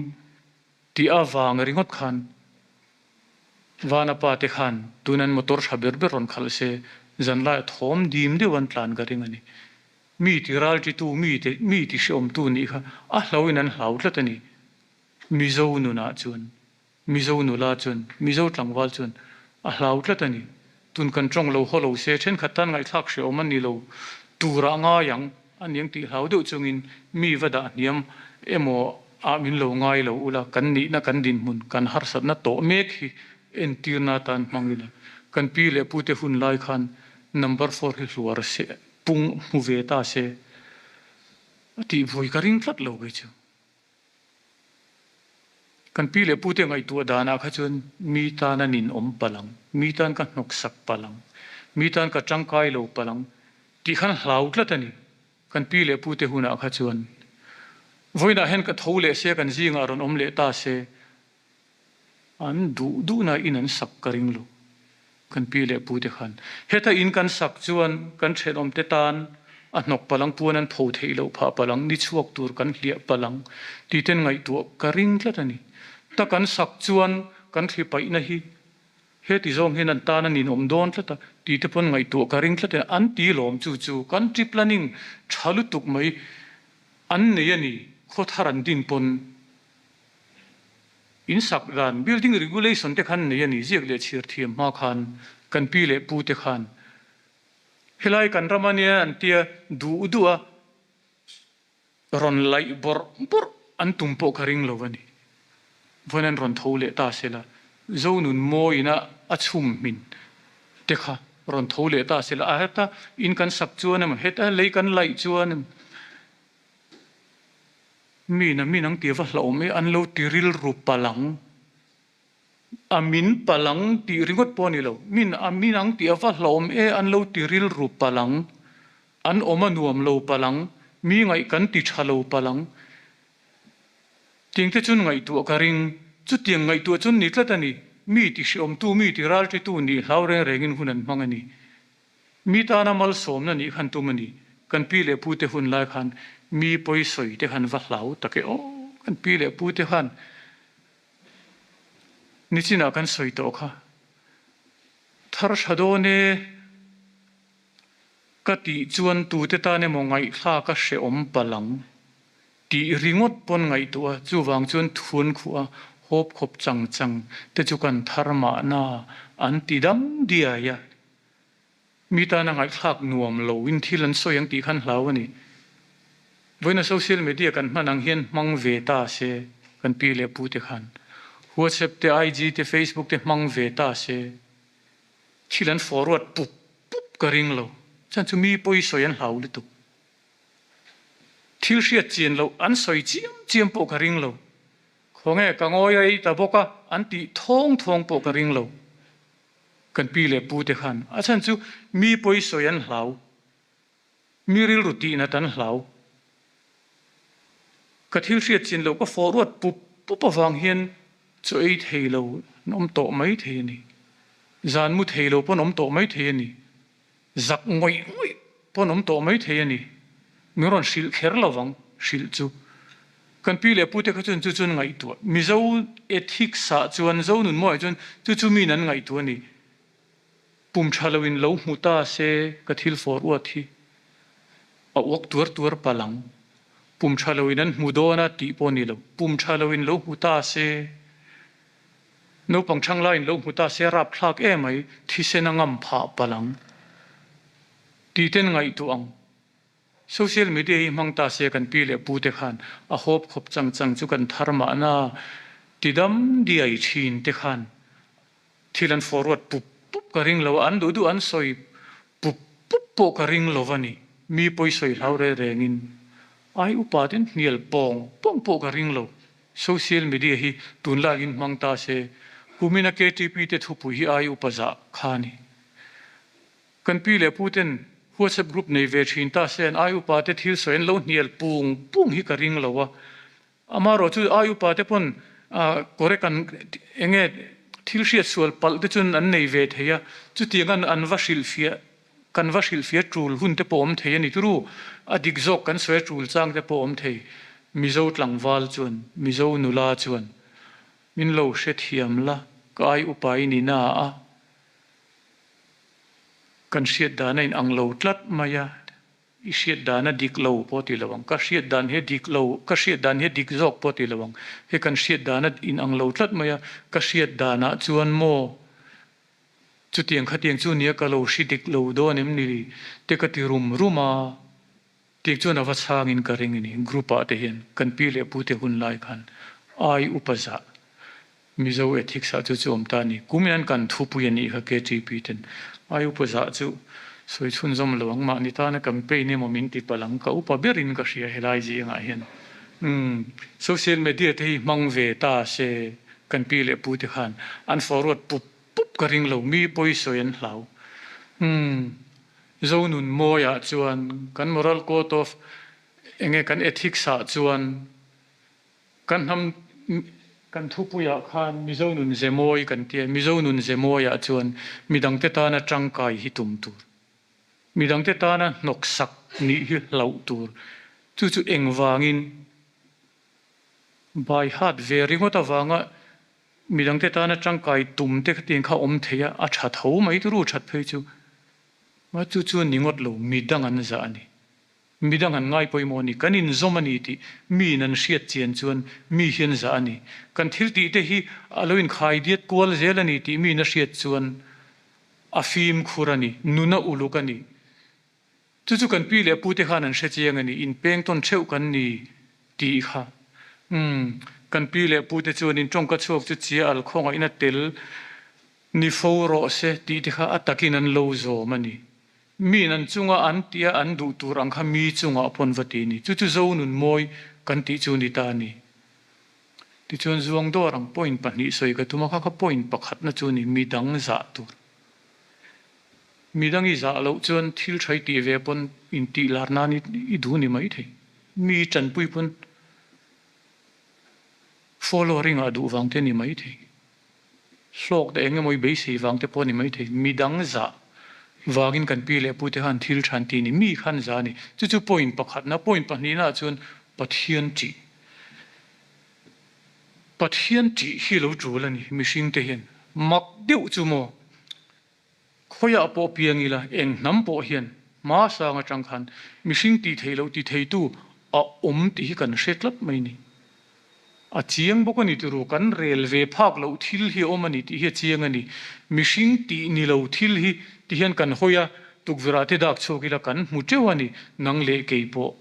tih avang ringawt khan Vana pa te khan tun an motor tha ber ber rawn khalh se zanlaiah thawm dim deuh an tlan ka ring a ni. Mi ti raltitu mi te mi ti hreawmtu nih kha a hlauhin an hlau tlat a ni Mizo nunah chuan. Mizo nula chuan, Mizo tlangval chuan a hlau tlat a ni. Tun kan tawng lo haw lo se, thenkhat tan ngaihthlak hrehawm a ni lo turah ngai ang a niang tih hlau deuh chungin mi va dah hniam emaw ah min lo ngai lo ula, kan nihna kan dinhmun, kan harsatna tawh mek hi entirna atan hmang ila. Kan pi leh pute hun lai khan number four hi hluar se, pung hmu ve ta se a tih vui ka ring tlat lo kei chu. Kan pi leh pute ngaihtuah danah kha chuan mi tan a ninawm palh ang, mi tan ka hnawksak palh ang, mi tan ka tangkai lo palh ang tih khan hlau tlat a ni. Kan pi leh pute hunah kha chuan vawiinah hian ka tho leh se, kan zingah rawn awm leh ta se, An duh duhna in an sak ka ring lo. Kan pi leh pute khan heta in kan sak chuan kan thenawmte tan a hnawk palang puan an pho theih loh phah palang, ni chhuak tur kan hliah palang tih ten ngaihtuah ka ring tlat a ni. Ta kan sak chuan kan thli paihna hi heti zawng hian an tan a ninawm dawn tlat a tih te pawn ngaihtuah ka ring tlat a ni. An ti lawm chu chu country planning tha lutuk mai an nei a ni, khawthar an din pawn. In sak dan, building regulation te khan nei a ni, ziak leh chhir thiam hma khan kan pi leh pu te khan helai kan ram a nia an tia duh duh a, rawn laih bawrh bawrh an tum pawh ka ring lo a ni. Vawiin an rawn tho leh ta se la, Zonun mawiin a a chhum hmin te kha rawn tho leh ta se la, a heta in kan sak chuan emaw, heta lei kan laih chuan emaw, Mi na min ang tih va hlauhawm e, an lo ti rilru palang, a min palang tih ringawt pawh a ni lo, min a min ang tih a va hlauhawm e, an lo ti rilru palang, an awm a nuam lo palang, mi ngaih kan ti tha lo palang, tiangte chuan ngaihtuah ka ring, chutiang ngaihtuah chuan ni tlat a ni, mi ti hreawmtu, mi ti raltitu nih hlau reng rengin hun an hmang a ni. Mi tana malsawmna nih khan tum a ni. Kan pi leh pute hun lai khan mi pawi sawi te khan va hlau tak e aw. Kan pi leh pute khan nichinah kan sawi tawh kha. Thar tha dawn e ka tih chuan tute tan emaw ngaihthlak a hrehawm palh ang tih ringawt pawn ngaihtuah a, chuvang chuan thuan khuh a hawp khawp chang chang te chu kan thar mahna an ti dam diai a. Mi tana ngaihthlak nuam lo in thil an sawi ang tih khan hlau a ni. Vawiina social media kan hman ang hian hmang ve ta se kan pi leh pu te khan. WhatsApp te, IG te, Facebook te hmang ve ta se thil an forward pup pup ka ring lo. Chuan chu mi pawi sawi an hlau lutuk. Thil hriat chian loh an sawi chiam chiam pawh ka ring lo. Khawnge ka ngawi rei ta bawk a an tih thawng thawng pawh ka ring lo. Kan pi leh pu te khan a chhan chu mi pawi sawi an hlau, mi rilru tihnat an hlau. Ka thil hriat chin loh ka fawh ruat pup pup avang hian chaw ei thei lo an awm tawh mai thei a ni. Zan mu thei lo pawn awm tawh mai thei a ni. Zak ngawih ngawih pawn awm tawh mai thei a ni. Min rawn hrilh kher lo vang, hrilh chu. Kan pi leh pute kha chuan chu chuan ngaihtuah. Mizo ethics ah chuan, Zo nun mawiah chuan chu chu miin an ngaihtuah a ni. Pum tha loin lo hmu ta se ka thil fawr uat hi a uak tuar tuar palh ang. Pum tha loin an hmu dawn a tih pawh a ni lo. Pum tha loin lo hmu ta se. Naupang chhang laiin lo hmu ta se rapthlak emai, thisen a ngam phah palh ang tih ten ngaihtuah ang. Social media hi hmang ta se kan pi leh pu te khan a hawp khawp chang chang chu kan thar mahna ti dam diai thin te khan thil an forward pup pup ka ring lo a, an duh duh an sawi pup pup pawh ka ring lo va ni. Mi pawi sawi hlau reng rengin ai upa ten hnial pawng pawng pawh ka ring lo. Social media hi tunlaiin hmang ta se, kumina KTP te thupui hi ai upa zah kha a ni. Kan pi leh pu ten WhatsApp group nei ve thin ta se an ai upa te thil sawi an lo hnial pung pung hi ka ring lo a. Amaherawh chu ai upa te pawn correct an enge thil hriat sual palh te chuan an nei ve thei a, chutiang an an va hrilhfiah Kan va hrilhfiah tul hun te pawh awm thei a ni turu, a dik zawk kan sawi a tul chang te pawh awm thei. Mizo tlangval chuan, Mizo nula chuan min lo hrethiam la, ka ai upa i ni na a, kan hriat dan a in ang lo tlat mai a, i hriat dan a dik lo pawh ti lo ang, ka hriat dan hi a dik lo, ka hriat dan hi a dik zawk pawh ti lo ang, he kan hriat dan a in ang lo tlat mai a, ka hriat danah chuan maw Chutiang khatiang chu nia ka lo hri dik lo dawn em ni te ka ti rum rum a, tiang chuan a va chhangin ka ring a ni. Group ah te hian kan pi leh pu te hun lai khan ai upa zah Mizo ethics ah chu chu awm ta a ni. Kum hian kan thupui a nih kha KTP ten ai upa zah chu sawi chhunzawm lo ang mahni tana campaign emaw min ti palh ang ka upa berin ka hria helai zingah hian umm social media te hi hmang ve ta se kan pi leh pu te khan an forward pup Pup ka ring lo, mi pawi sawi an hlau. Umm, Zonun mawiah chuan kan moral code of enge kan ethics ah chuan kan hnam kan thupuiah khan Mizo nun ze mawi kan tia, Mizo nun ze mawiah chuan midangte tana tangkai hi tum tur, midangte tana hnawksak nih hi hlauh tur, chu chu engvangin by heart ve ringawt avanga Midangte tana tangkai tum te khatiang kha awm thei a, a tha tho mai turu that phei chu. Mah chu chu ni ngawt lo, midang an zah a ni. Midang an ngai pawimawh a ni. Kan inzawm a ni tih miin an hriat chian chuan mi hian zah a ni. Kan thil tih te hi a lo inkhai diat kual zel a ni tih miin a hriat chuan a fimkhur a ni, nun a uluk a ni. Chu chu kan pi leh pu te khan an hre chiang a ni, in peng tawn theuh kan ni tih kha. Umm, kan pi leh pu te chuan in tawngka chhuak chu chia al khawngaihna tel ni fo rawh se tih te kha a takin an lo zawm a ni. Miin an chunga an tia an duh tur ang kha mi chungah pawn va ti ni. Chu chu zo nun mawi kan tih chu ni ta a ni. Tichuan zuang dawr ang point pahnih sawi ka tum a kha kha point pakhatna chu ni, midang zah tur. Midang i zah loh chuan thil tha i tih ve pawn intih lar nan i duh ni mai thei. Mi i tanpui pawn follower i ngah duh vang te ni mai thei. Hlawk te eng emaw i beisei vang te pawh ni mai thei. Midang zah. Vangin kan pi leh pute khan thil than ti ni mi khan za a ni. Chu chu point pakhatna, point pahnihna ah chuan Pathian ṭih. Pathian ṭih hi lo ṭul a ni mihringte hian. Mak deuh chu maw? Khawiah pawh piang ila, eng hnam pawh hian hma sang atang khan mihring tih theih loh ti theitu a awm tih hi kan hre tlat mai ni. A chiang bawk a ni turu, kan rel ve phak loh thil hi a awm a ni tih hi a chiang a ni. Mihring tih ni lo thil hi ti hian kan hawi a, tukverh ah te dak chhuak ila kan hmu teuh a ni, nang leh kei pawh.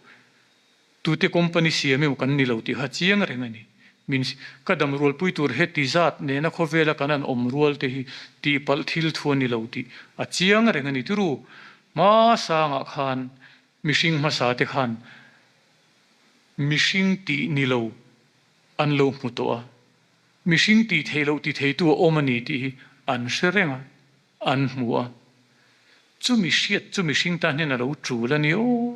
Tute company siam emaw kan ni lo tih kha chiang reng a ni. Min ka dam rualpui tur heti zat nena khawvela kan an awm rual te hi tihpalh thil thu a ni lo tih a chiang reng a ni. Turu hma sangah khan mihring hmasa te khan mihring tih ni lo an lo hmu tawh a, mihring tih theih loh ti theitu a awm a ni tih hi an hre reng a. An hmu a, chumi hriat chu mihring tan hian a lo tul a ni aw.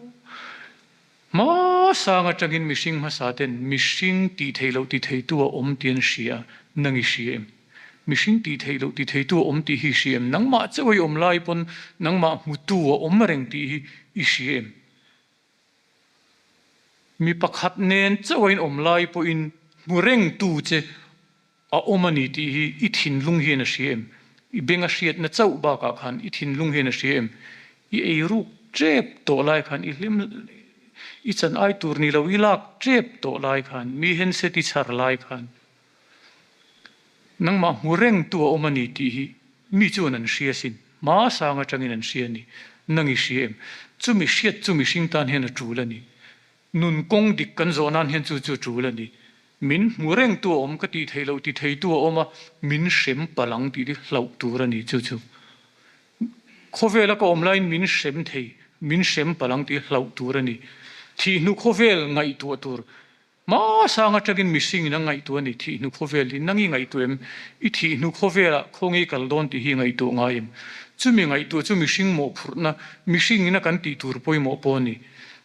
Hma sang atangin mihring hmasa ten mihring tih theih loh ti theitu a awm tih an hria a, nang i hria em? Mihring tih theih loh ti theitu a awm tih hi i hria em? Nangmah chauh a i awm lai pawn nangmah hmutu a awm reng tih hi i hria em? Mi pakhat nen chauh a inawm lai pawhin hmu rengtu che a awm a ni tih hi i thinlung hian a hria em? I beng a hriatna chauh bakah khan i thinlung hian a hria em? I eiruk tep tawh lai khan i hlim i chan ai tur ni lo i lak tep tawh lai khan mi henset i chhar lai khan Nangmah hmu rengtu a awm a ni tih hi mi chuan an hria sin, hma sang atangin an hria a ni. Nang i hria em? Chumi hriat chu mihring tan hian a tul a ni. Nun kawng dik kan zawh nan hian chu chu a tul a ni. Min hmu rengtu a awm ka tih theih loh ti theitu a awm a, min hrem palh ang tih hi hlauh tur a ni chu chu. Khawvela ka awm laiin min hrem thei, min hrem palh ang tih hi hlauh tur a ni. Thihnu khawvel ngaihtuah tur Hma sang atangin mihringin a ngaihtuah a ni, thih hnu khawvel hi nang i ngaihtuah em? I thih hnu khawvelah khawnge i kal dawn tih hi i ngaihtuah ngai em? Chumi ngaihtuah chu mihring mawhphurhna, mihringin a kan tih tur pawimawh pawh a ni.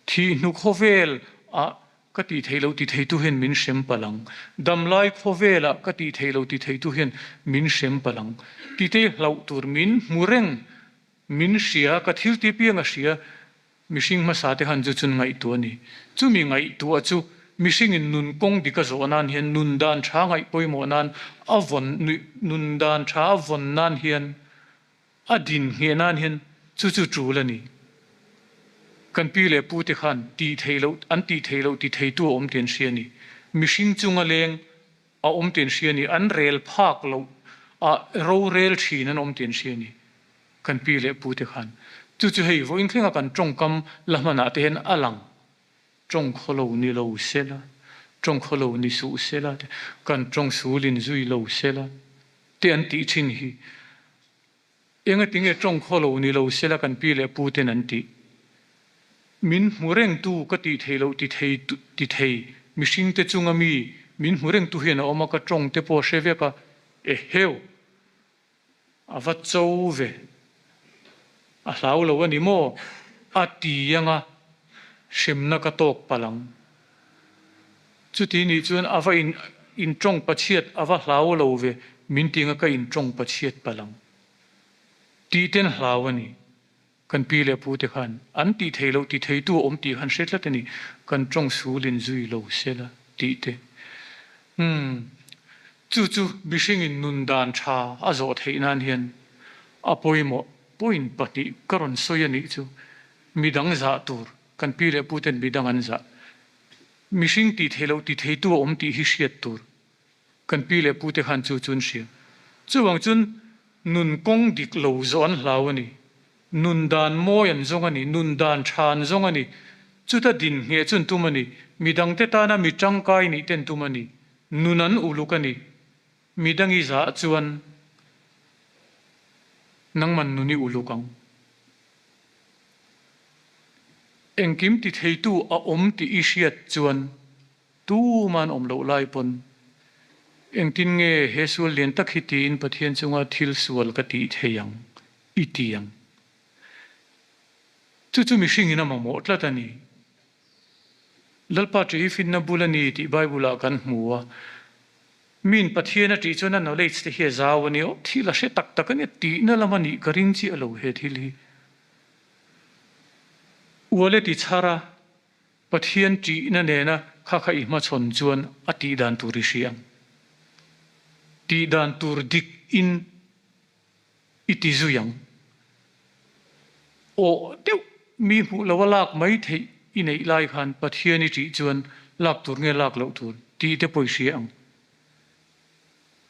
Thih hnu khawvel ah ka tih theih loh ti theitu hian min hrem palh ang. Damlai khawvel ah ka tih theih loh ti theitu hian min hrem palh ang. Titei hlauh tur min hmu reng, min hria, ka thil ti piang a hria, Mihring hmasa te khan chu chun ngaihtuah a ni. Chumi ngaihtuah chu mihringin nun kawng dik a zawh nan hian nun dan tha ngaih pawimawh nan a vawn nun dan tha a vawn nan hian a din ngheh nan hian chu chu tul a ni. Kan pi leh pu te khan tih theih loh an tih theih loh ti theitu a awm tih an hria a ni. Mihring chunga leng a awm tih an hria a ni. An rel phak loh ah rorel thin an awm tih an hria a ni. Kan pi leh pu te khan chu chu hei vawiin thlenga kan tawngkam la hmanah te hian a lang. Tawng khaw lo ni lo sela, tawng khaw lo ni suh sela te, kan tawng sul in zui lo sela te an tih thin hi. Engati nge tawng khaw lo ni lo sela kan pi leh pu ten an tih? Min hmu rengtu ka tih thei loh ti thei ti thei mihringte chunga mi min hmu rengtu hian a awm a, ka tawng te pawh a hre vek a, eheu! A va cho ve. A hlau lo a ni maw? A ti anga hremna ka tawk palh ang. Chuti nih chuan a va in intawng pachhiat a va hlau lo ve, min ti anga ka intawng pachhiat palh ang. Tih ten hlau a ni. Kan pi leh pu te khan an tih theih loh ti theitu a awm tih khan hre tlat a ni. Kan tawng sul in zui lo sela tih te. Umm. Chu chu mihringin nun dan tha a zawh theih nan hian a pawimawh point pahnih ka rawn sawi a nih chu. Midang zah tur, kan pi leh pu ten midang an zah. Mihring tih theih loh ti theitu a awm tih hi hriat tur. Kan pi leh pute khan chu chu an hria. Chuvang chuan nun kawng dik lo zawh an hlau a ni. Nun dan mawi an zawng a ni. Nun dan tha an zawng a ni. Chuta din ngheh chu an tum a ni. Midangte tana mi tangkai nih te an tum a ni. Nun an uluk a ni. Midangi zah chuan nangman nun i uluk ang. Engkim ti theitu a awm tih i hriat chuan Tuman awm loh lai pawn engtin nge he sual lian tak hi tiin Pathian chunga thil sual ka tih thei ang i ti ang. Chu chu mihringin a mamawh tlat a ni. Lalpa ṭih hi finna bul a ni tih Bible-ah kan hmu a. Miin Pathian a ṭih chuan a knowledge te hi a zau a ni. Aw, thil a hre tak tak a nia, tihna lam a nih ka ring chiah lo he thil hi. Ualet i chhar a, Pathian ṭihna nena kha kha i hmachhawn chuan a tih dan tur i hria ang. Tih dan tur dik in i ti zui ang. Awh deuh mi hmuh lo a lak mai theih i neih lai khan Pathian i ṭih chuan lak tur nge lak loh tur tih te pawh i hria ang.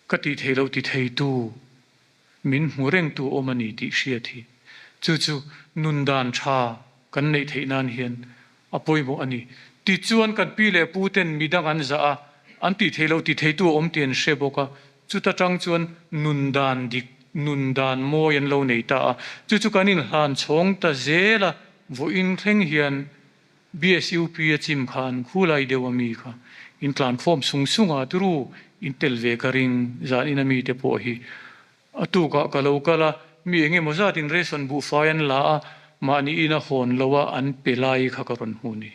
Ka tih theih loh ti theitu, min hmu rengtu awm a ni tih hriat hi chu chu nun dan tha kan neih theih nan hian a pawimawh a ni. Tichuan kan pi leh pu ten midang an zah a, an tih theih loh ti theitu a awm tih an hre bawk a, chuta tang chuan nun dan dik, nun dan mawi an lo nei ta a, chu chu kan inhlan chhawng ta zel a, vawiin thleng hian BSUP a chim khan khulai deuh a mi kha in tlan khawm sung sung a turu in tel ve ka ring zan in a mi te pawh hi a tuk ah ka lo kal a mi eng emaw zat in ration buhfai an la a mahni in a hawn lo a an pe lai kha ka rawn hmu ni.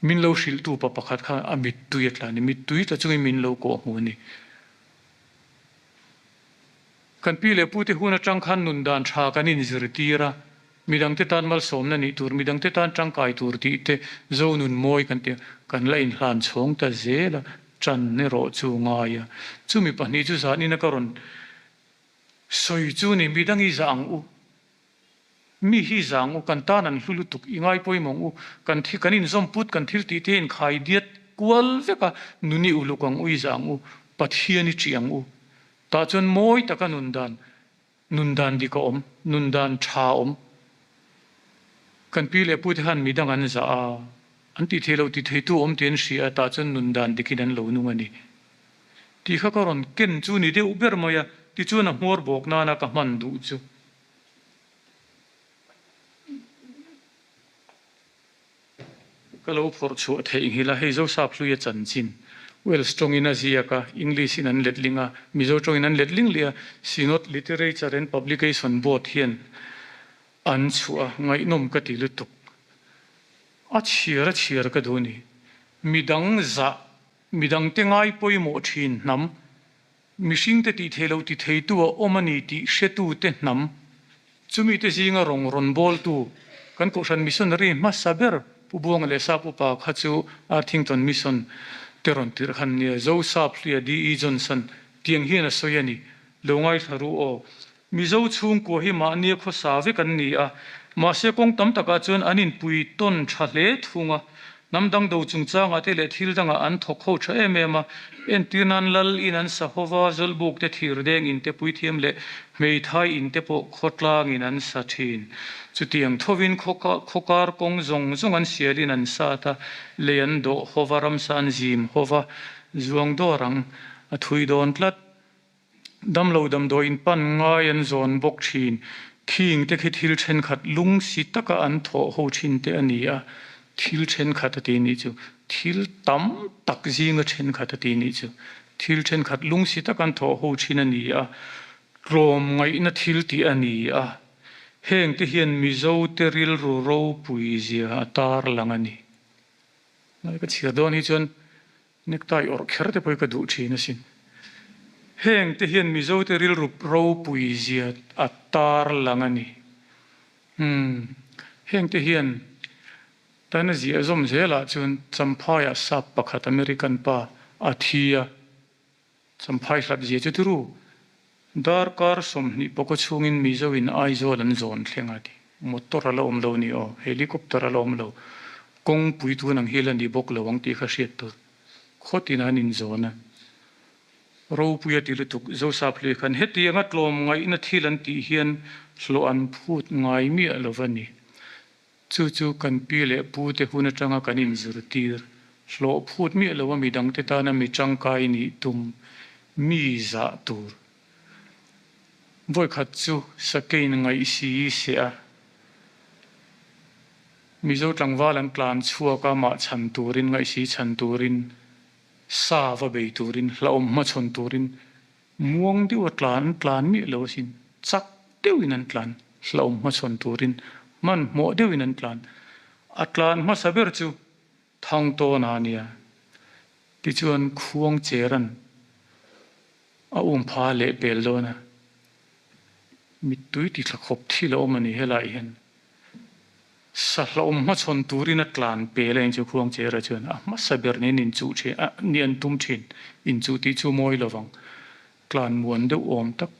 Min lo hrilh tu pa pakhat kha a mittui a tla ni mittui tla chungin min lo kawh hmu ni. Kan pi leh pute hun atang khan nun dan tha kan inzirtir a, midangte tan malsawmna nih tur, midangte tan tangkai tur tih te zo nun mawi kan ti a, kan la inhlan chhawng ta zel a, tan erawh chu ngai a. Chumi pahnih chu zanin a ka rawn sawi chu ni, midang i zah ang u. Mi hi zang u, kan tan an hlu lutuk, i ngai pawimawng u, kan thi, kan inzawm put, kan thil tih te inkhai diat kual vek a, nun i uluk ang u, i zang u, Pathian i ṭih ang u. Tah chuan mawi taka nun dan, nun dan dik a awm, nun dan ṭha a awm. Kan pi leh pute khan midang an zah a, an tih theih loh ti theitu awm tih an hria a, tah chuan nun dan dikin an lo nung a ni. Tih kha ka rawn ken chu ni deuh ber mai a, tichuan a hmuar bawk nana ka hman duh chu. Ka lo phawrh chhuah theih nghilh a, hei Zosap hluia chanchin Welsh tawngin a ziak a, English in an letling a, Mizo tawngin an letling leh a, Synod Literature and Publication Board hian an chhuah a, ngaihnawm ka ti lutuk. A chhiar a chhiar ka duh a ni. Midang zah, midangte ngai pawimawh thin hnam Mihringte tih theih loh ti theitu a awm a ni tih hretute hnam, chumite zinga rawng rawn bawltu kan Kohhran Missionary hmasa ber Pu Buanga leh Sap Upa kha chu Arthington Mission te rawn tirh khan nia Zo Sap Hlia DE Johnson tiang hian a sawi a ni. Lo ngaithla ru aw. Mizo chhungkua hi mahnia khawsa vek an ni a, mahse kawng tam takah chuan an inpui tawn tha hle thung a. Hnam dang do chungchangah te leh thil dangah an thawk ho tha em em a, entir nan lal in an sa ho va, zawlbuk te thirdeng in te puithiam leh hmeithai in te pawh khawtlangin an sa thin. Chutiang thovin khawkar kawng zawng zawng an sialin an sat a, lei an dawh ho va, ramsa an zim ho va, zuang dawr ang a thui dawn tlat. Damlo damdawi in pan ngai an zawn bawk thin. Khing te khi thil thenkhat lung si taka an thawh ho thin te a ni a, thil thenkhat a ti nih chu. Thil tam tak zinga thenkhat a ti nih chu. Thil thenkhat lung si taka an thawh ho thin a ni a, tlawmngaihna thil tih a ni a. Heng te hian Mizo te rilru ropui zia a tarlang a ni. Ngai ka chhiar dawn hi chuan Necktie awrh kher te pawh hi ka duh thin asin. Heng te hian Mizo te rilru ropui zia a tar lang a ni. Umm, heng te hian tan a ziah zawm zelah chuan Champhaiah sap pakhat American pa a thi a. Champhai hlat zia chu turu darkar 20 pawka chhungin Mizo in Aizawl an zawn thleng a ti. Motor a la awm lo ni aw, helicopter a la awm lo, kawngpui tun ang hi la ni bawk lo ang tih kha hriat tur. Khawtin an inzawn a. Ropui a ti lutuk, Zosap hlui khan hetianga tlawmngaihna thil an tih hian hlawh an phut ngai miah lo va ni. Chu chu kan pi leh pu te hun atanga kan inzirtir, hlawh phut miah lo a midangte tana mi tangkai nih tum mi zah tur. Vawikhat chu Sakein ngaih si seh a, Mizo tlangval an tlan chhuak a mah chhan turin, ngaih si chhan turin, sa va bei turin, hlauhawm hmachhawn turin Muang deuh a tlan an tlan miah lo asin, chak deuhin an tlan, hlauhawm hmachhawn turin hmanhmawh deuhin an tlan. A tlan hmasa ber chu Thangtawna a nia. Tichuan Khuangcheran a um pha leh pel dawn a, mittui ti thla khawp thil a awm a ni helaiah hian. Sahlawm hmachhawn turin a tlan pel a inchu Khuangchera chuan a hmasa ber nen inchuh thin a ni an tum thin. Inchuh tih chu mawi lovang. Tlan muan deuh awm tak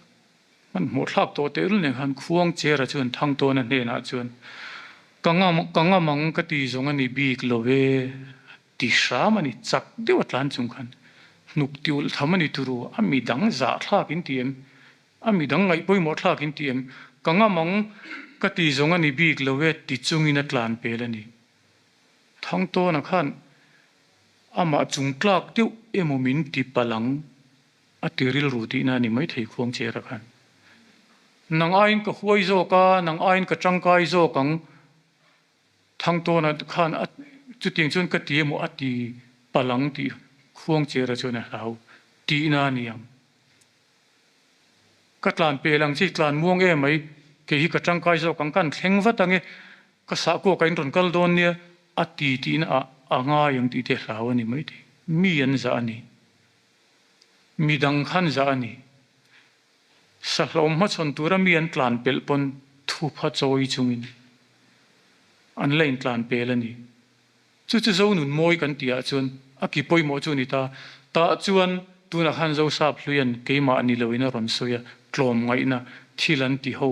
hmanhmawh thlak tawh tehlul nen khan Khuangchera chuan Thangtawna hnenah chuan Ka ngam ka ngam ang ka ti zawng a ni bik lo e ti hram a ni chak deuh a tlan chung khan hnuk ti ulh tham a ni turu a midang zahthlak in ti em? A midang ngaih pawimawh thlak in ti em? Ka ngam ang, ka ti zawng a ni bik lo e ti chungin a tlan pel a ni. Thangtawna khan amah chung tlak deuh emaw min ti palh ang a ti rilru tihna a ni maithei Khuangchera khan. Nang aiin ka huai zawk a, nang aiin ka tangkai zawk ang Thangtawna khan a chutiang chuan ka ti emaw a ti palh ang tih Khuangchera chuan a hlau tihna a ni ang. Ka tlan pel ang chi, tlan muang em mai, kei hi ka tangkai zawk ang, kan thleng vat ang e, ka sahkuak ah in rawn kal dawn nia, a ti tihna ah a ngai ang tih te hlau a ni mai thei. Mi an zah a ni. Mi dang khan zah a ni. Sahlawm hmachhawn tura mi an tlan pelh pawn thupha chawi chungin an la intlan pel a ni. Chu chu Zonun mawi kan tih ah chuan a ki pawimawh chu a ni ta. Tah chuan tunah khan Zosap hluian keimah ni loin a rawn sawi a, tlawmngaihna thil an ti ho,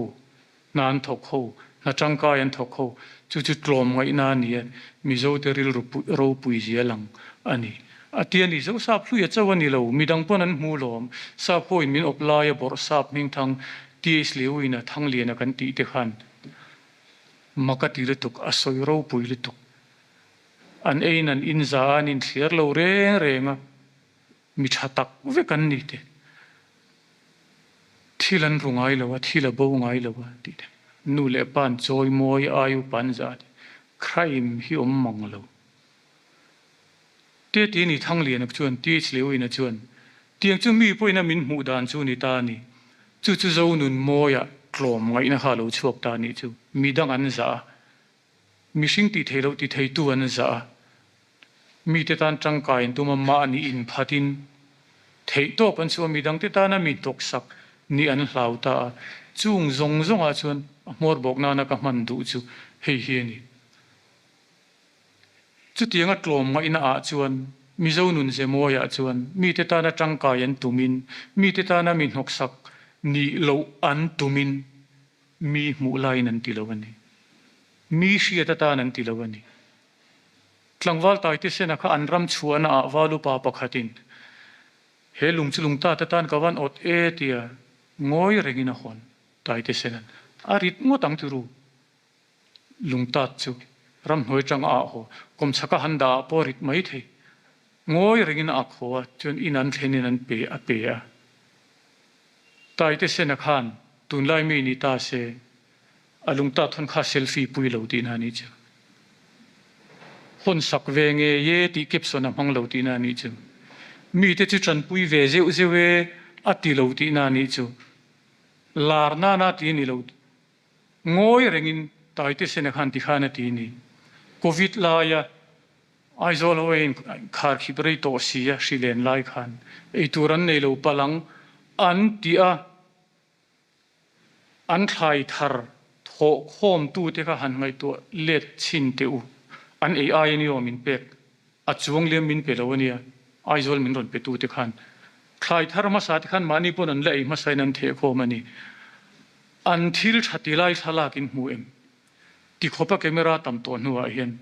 hna an thawk ho, hna tangkai an thawk ho, chu chu tlawmngaihna a ni a, Mizote rilru ropui zia lang a ni. A ti a ni, Zosap hluia chauh a ni lo, midang pawn an hmu lawm, Sap hoin min awp laia bawrhsap hmingthang TH Lewin-a Thangliana kan tih te khan Mak a ti lutuk, a sawi ropui lutuk. An eiin an inza a, an inthliar lo reng reng a, mi tha tak vek an ni te. Thil an ru ngai lo a, thil a bo ngai lo a tih te. Nu leh pa an chawi mawi, ai upa an zah te. Crime hi awm mang lo. Te ti ni Thangliana chuan TH Lewina chuan, Tiang chu mi pawhin a min hmuh dan chu ni ta a ni. Chu chu Zonun mawia tlawm ngaihna kha a lo chhuak ta a nih chu. Mi dang an zah a, mihring tih theih loh ti theitu an zah a, mite tan tangkai an tum a, mahni inphatin theih tawp an chhuah a, mi dangte tana mi tawksak nih an hlau ta a. Chung zawng zawngah chuan a hmawr bawk nana ka hman duh chu hei hi a ni. Chutianga tlawm ngaihna ah chuan Mizo nun ze mawiah chuan mite tana tangkai an tumin, mite tana mi hnawksak nih loh an tumin mi hmuh laiin an ti lo a ni. Mi hriat atan an ti lo a ni. Tlangval Taitesena kha an ram chhuahna ah valupa pakhatin he lung chu lungtat atan ka van awt e tia ngawi rengin a hawn Taitesena'n a rit ngawt ang turu. Lungtat chu ramhnuai tang a ah haw, kawmchhaka han dah ah pawh a rit mai thei. Ngawi rengin a ak haw a, chuan in an thlenin an pe a pe a. Taite Sena khan tunlai mi ni ta se, a lungtat hawn kha selfie pui lo tihna a nih chu. Hawn sak ve ngei e tih caption a hmang lo tihna a nih chu. Mite chu tanpui ve zeuh zeuh e a ti lo tihna a nih chu. Lar nana ti a ni lo. Ngawi rengin Taite Sena khan tikhan a ti ni. Covid laia Aizawl ho eiin kharkhip rei tawh si a hri len lai khan eitur an nei lo palang an ti a, an thlai thar thawh khawmtute kha han ngaihtuah let chhin teh u. An ei ai a ni aw min pek. A chuang liam min pe lo a nia, Aizawl min rawn pe tute khan. Thlai thar hmasa te khan mahni pawn an la ei hmasa in an theh khawm a ni. An thil tha ti lai thlalak in hmu em? Ti khawpa camera tam tawh hnuah hian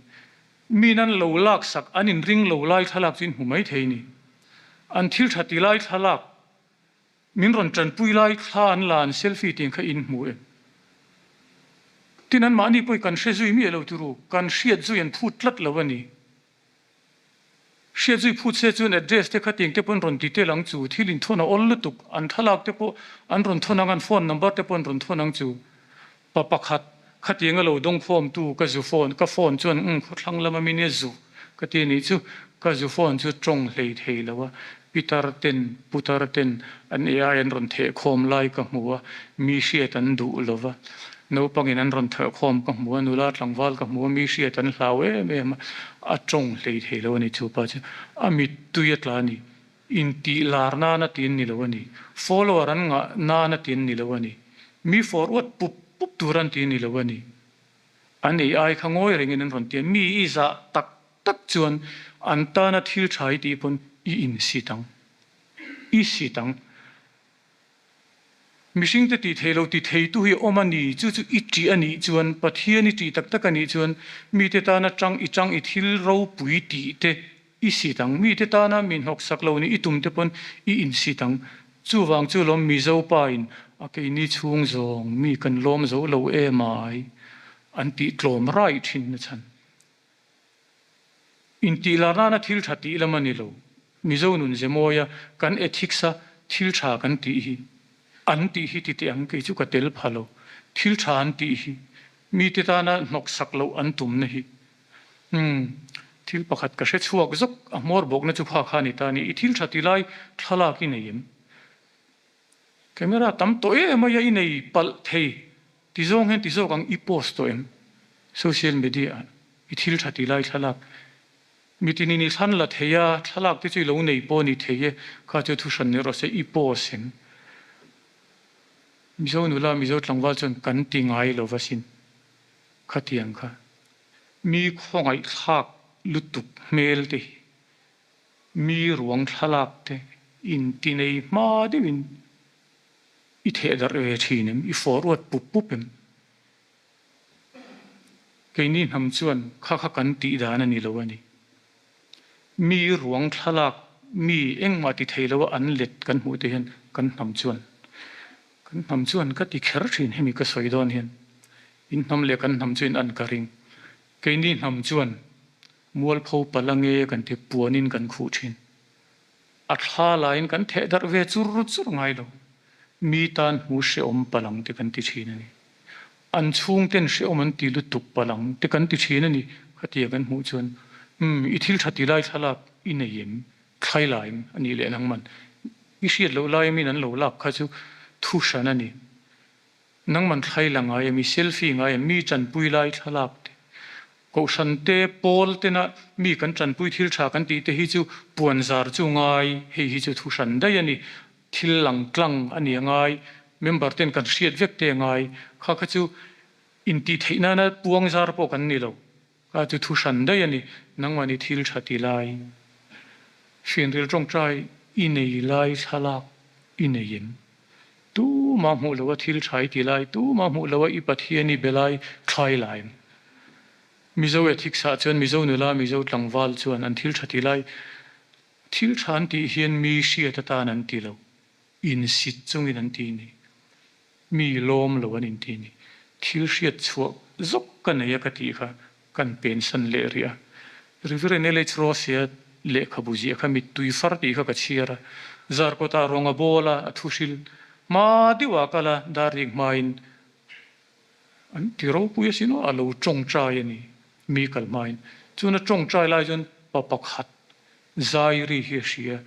min an lo laksak an in ring lo lai thlalak chu in hmu mai thei ni. An thil tha ti lai thlalak Min rawn tanpui lai thla an la an selfie tih kha in hmu em? Tin an mahni pawh hi kan hre zui miah lo turu, kan hriat zui an phut tlat lo a ni. Hriat zui phut se chuan address te kha tiang te pawh an rawn ti tel ang chu, thil inthawn a awl lutuk, an thlalak te pawh an rawn thawn ang, an phone number te pawh an rawn thawn ang chu. Pa pakhat, Khatiang a lo dawngkhawmtu ka zu phone, ka phone chuan umm khawthlang lama min e zu ka ti anih chu, ka zu phone chu tawng hlei thei lo a, pitar ten, putar ten an AI an rawn thehkhawm lai ka hmu a, mi hriat an duh lo va, naupangin an rawn thehkhawm ka hmu a, nula tlangval ka hmu a, mi hriat an hlau em em a, a tawng hlei thei lo a ni chu pa chu, a mittui a tla a ni, Intih lar nana ti an ni lo a ni. Follower an ngah nana ti an ni lo a ni. Mi forward pup pup tur an ti a ni lo a ni. An ei ai kha ngawi rengin an rawn ti a, mi i zah tak tak chuan an tana thil tha i tih pawn i insit ang. I sit ang. Mihringte tih thei lo ti theitu hi awm a ni, chu chu i ṭih a nih chuan, Pathian i ṭih tak tak a nih chuan mite tana ṭang i ṭang i thil ropui tih te i sit ang, mite tana mi hnawksak lo nih i tum te pawn i insit ang. Chuvang chu lawm Mizo pa in a keini chhung zawng mi kan lawm zo lo em ai an tih tlawm raih thin na chhan. Intih lar nana thil tha tih lam a ni lo. Mizo nun ze mawia kan ethics a thil tha kan tih hi an tih hi ti teh ang kei chu ka tel pha lo. Thil tha an tih hi mite tana hnawksak loh an tumna hi umm thil pakhat ka hre chhuak zawk a hmawr bawkna chu kha kha a ni ta a ni. I thil tha ti lai thlalak i nei em? Camera tam tawh em mai a i nei palh thei ti zawng hian ti zawk ang i post tawh em? Social media ah i thil tha ti lai thlalak mitinin i thlan la thei a, thlalak te chu i lo nei pawh a ni thei e, kha chu thu hran ni rawh se i post em? Mizo nula Mizo tlangval chuan kan ti ngai lo va sin khatiang kha mi khawngaihthlak lutuk hmel te hi. Mi ruang thlalak te inti nei hma deuhin i theh darh ve thin em? I forward pup pup em? Keini hnam chuan kha kha kan tih dan a ni lo a ni. Mi ruang thlalak mi engmah ti thei loa an let kan hmuh te hian kan hnam chuan kan hnam chuan ka ti kher thin hemi ka sawi dawn hian in hnam leh kan hnam chu in an ka ring. Keini hnam chuan Mualpho pala nge kan ti puanin kan khuh thin. A thla laiin kan theh darh ve chur chur ngai lo. Mi tan hmu hrehawm palang te kan ti thin a ni. An chhungten hrehawm an ti lutuk palang te kan ti thin a ni. Khatia kan hmuh chuan, Umm, i thil tha ti lai thlalak i nei em? Thlai lai em? A nih leh nangman i hriat loh lai amin an lo lak kha chu thu hran a ni. Nangman thlai la ngai em? I selfie ngai em? Mi tanpui lai thlalak te, kohhran te, pawl tena mi kan tanpui thil tha kan tih te hi chu puan zar chu ngai, hei hi chu thu hran daih a ni. Thil lang tlang a ni a ngai, member ten kan hriat vek te a ngai. Kha kha chu intih theih nana puang zar pawh kan ni lo. Kha chu thu hran daih a ni, nangmahni thil tha ti lai, hrianril tawngtai i nei lai thlalak i nei em? Tumah hmuh loha thil tha i ti lai, tumah hmuh loha i Pathian i be lai thlai lai em? Mizo ethics ah chuan Mizo nula, Mizo tlangval chuan an thil tha ti lai, thil tha an tih hian mi hriat atan an ti lo, insit chungin an ti ni. Mi lawm lo an inti ni. Thil hriat chhuah zawk ka nei a ka tih kha kan pensan leh rih a. Reverend LH Rosea lehkhabu ziah kha mittui far tih kha ka chhiar a. Zarkawtah rawng a bawl a, a thu hril hma deuh ah kal a, darrik hmain an ti ropui asin aw, a lo tawngtai a ni mi kal hmain. Chuan a tawngtai lai chuan pa pakhat zai ri hi a hria.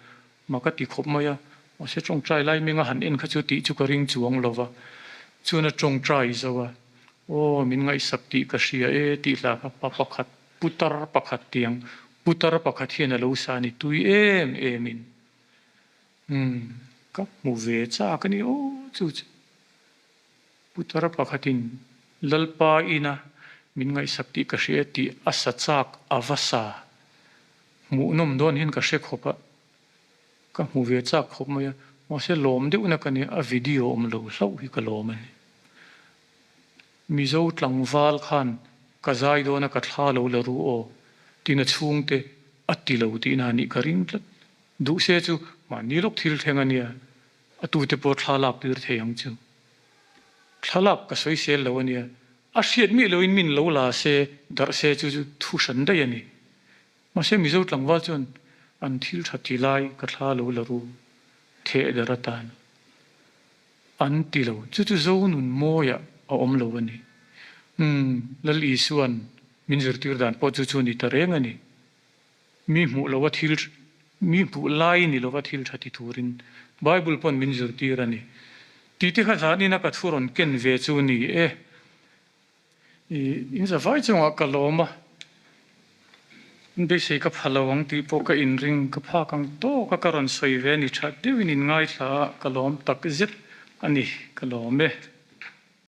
Ma ka ti khawp mai a, mahse tawngtai lai minga han en kha chu tih chu ka ring chuang lo va, chuan a tawngtai zo a, aw min ngaihsak tih ka hria e tih hla kha pa pakhat, putar pakhat tiang, putar pakhat hian a lo sa ni tui em em in, umm ka hmu ve chak a ni aw chu chu. Putar pakhatin Lalpa ina min ngaihsak tih ka hria tih a sa chak a va sa. Hmuhnawm dawn hian ka hre khawp a, ka hmu ve chak khawp mai a, mahse lawm deuhna ka nia, a video awm lo hlauh hi ka lawm a ni. Mizo tlangval khan ka zai dawn a ka thla lo la ru aw tiin a chhungte a ti lo tihna a nih ka ring tlat. Duh se chu mahni lawk thil thleng a nia, a tute pawh thla lak tir thei ang chu. Thlalak ka sawisel lo a nia, a hriat miah loin min lo la se, darh se chu chu thu hran daih a ni. Mahse Mizo tlangval chuan an thil tha ti lai ka thla lo la ru theh darh atan an ti lo. Chu chu Zo nun mawiah a awm lo a ni. Umm, Lal Isua'n min zirtir dan pawh chu chu a ni ta reng a ni. Mi hmuh lova thil mi hmuh lai ni lova thil tha ti turin Bible pawn min zirtir a ni. Tih te kha zanin a ka thu rawn ken ve chu ni e. I in zavai chungah ka lawm a, in beisei ka pha lo ang tih pawh ka inring ka phak ang tawk a ka rawn sawi ve a ni tha deuhin in ngaithla a ka lawm tak zet a ni ka lawm e.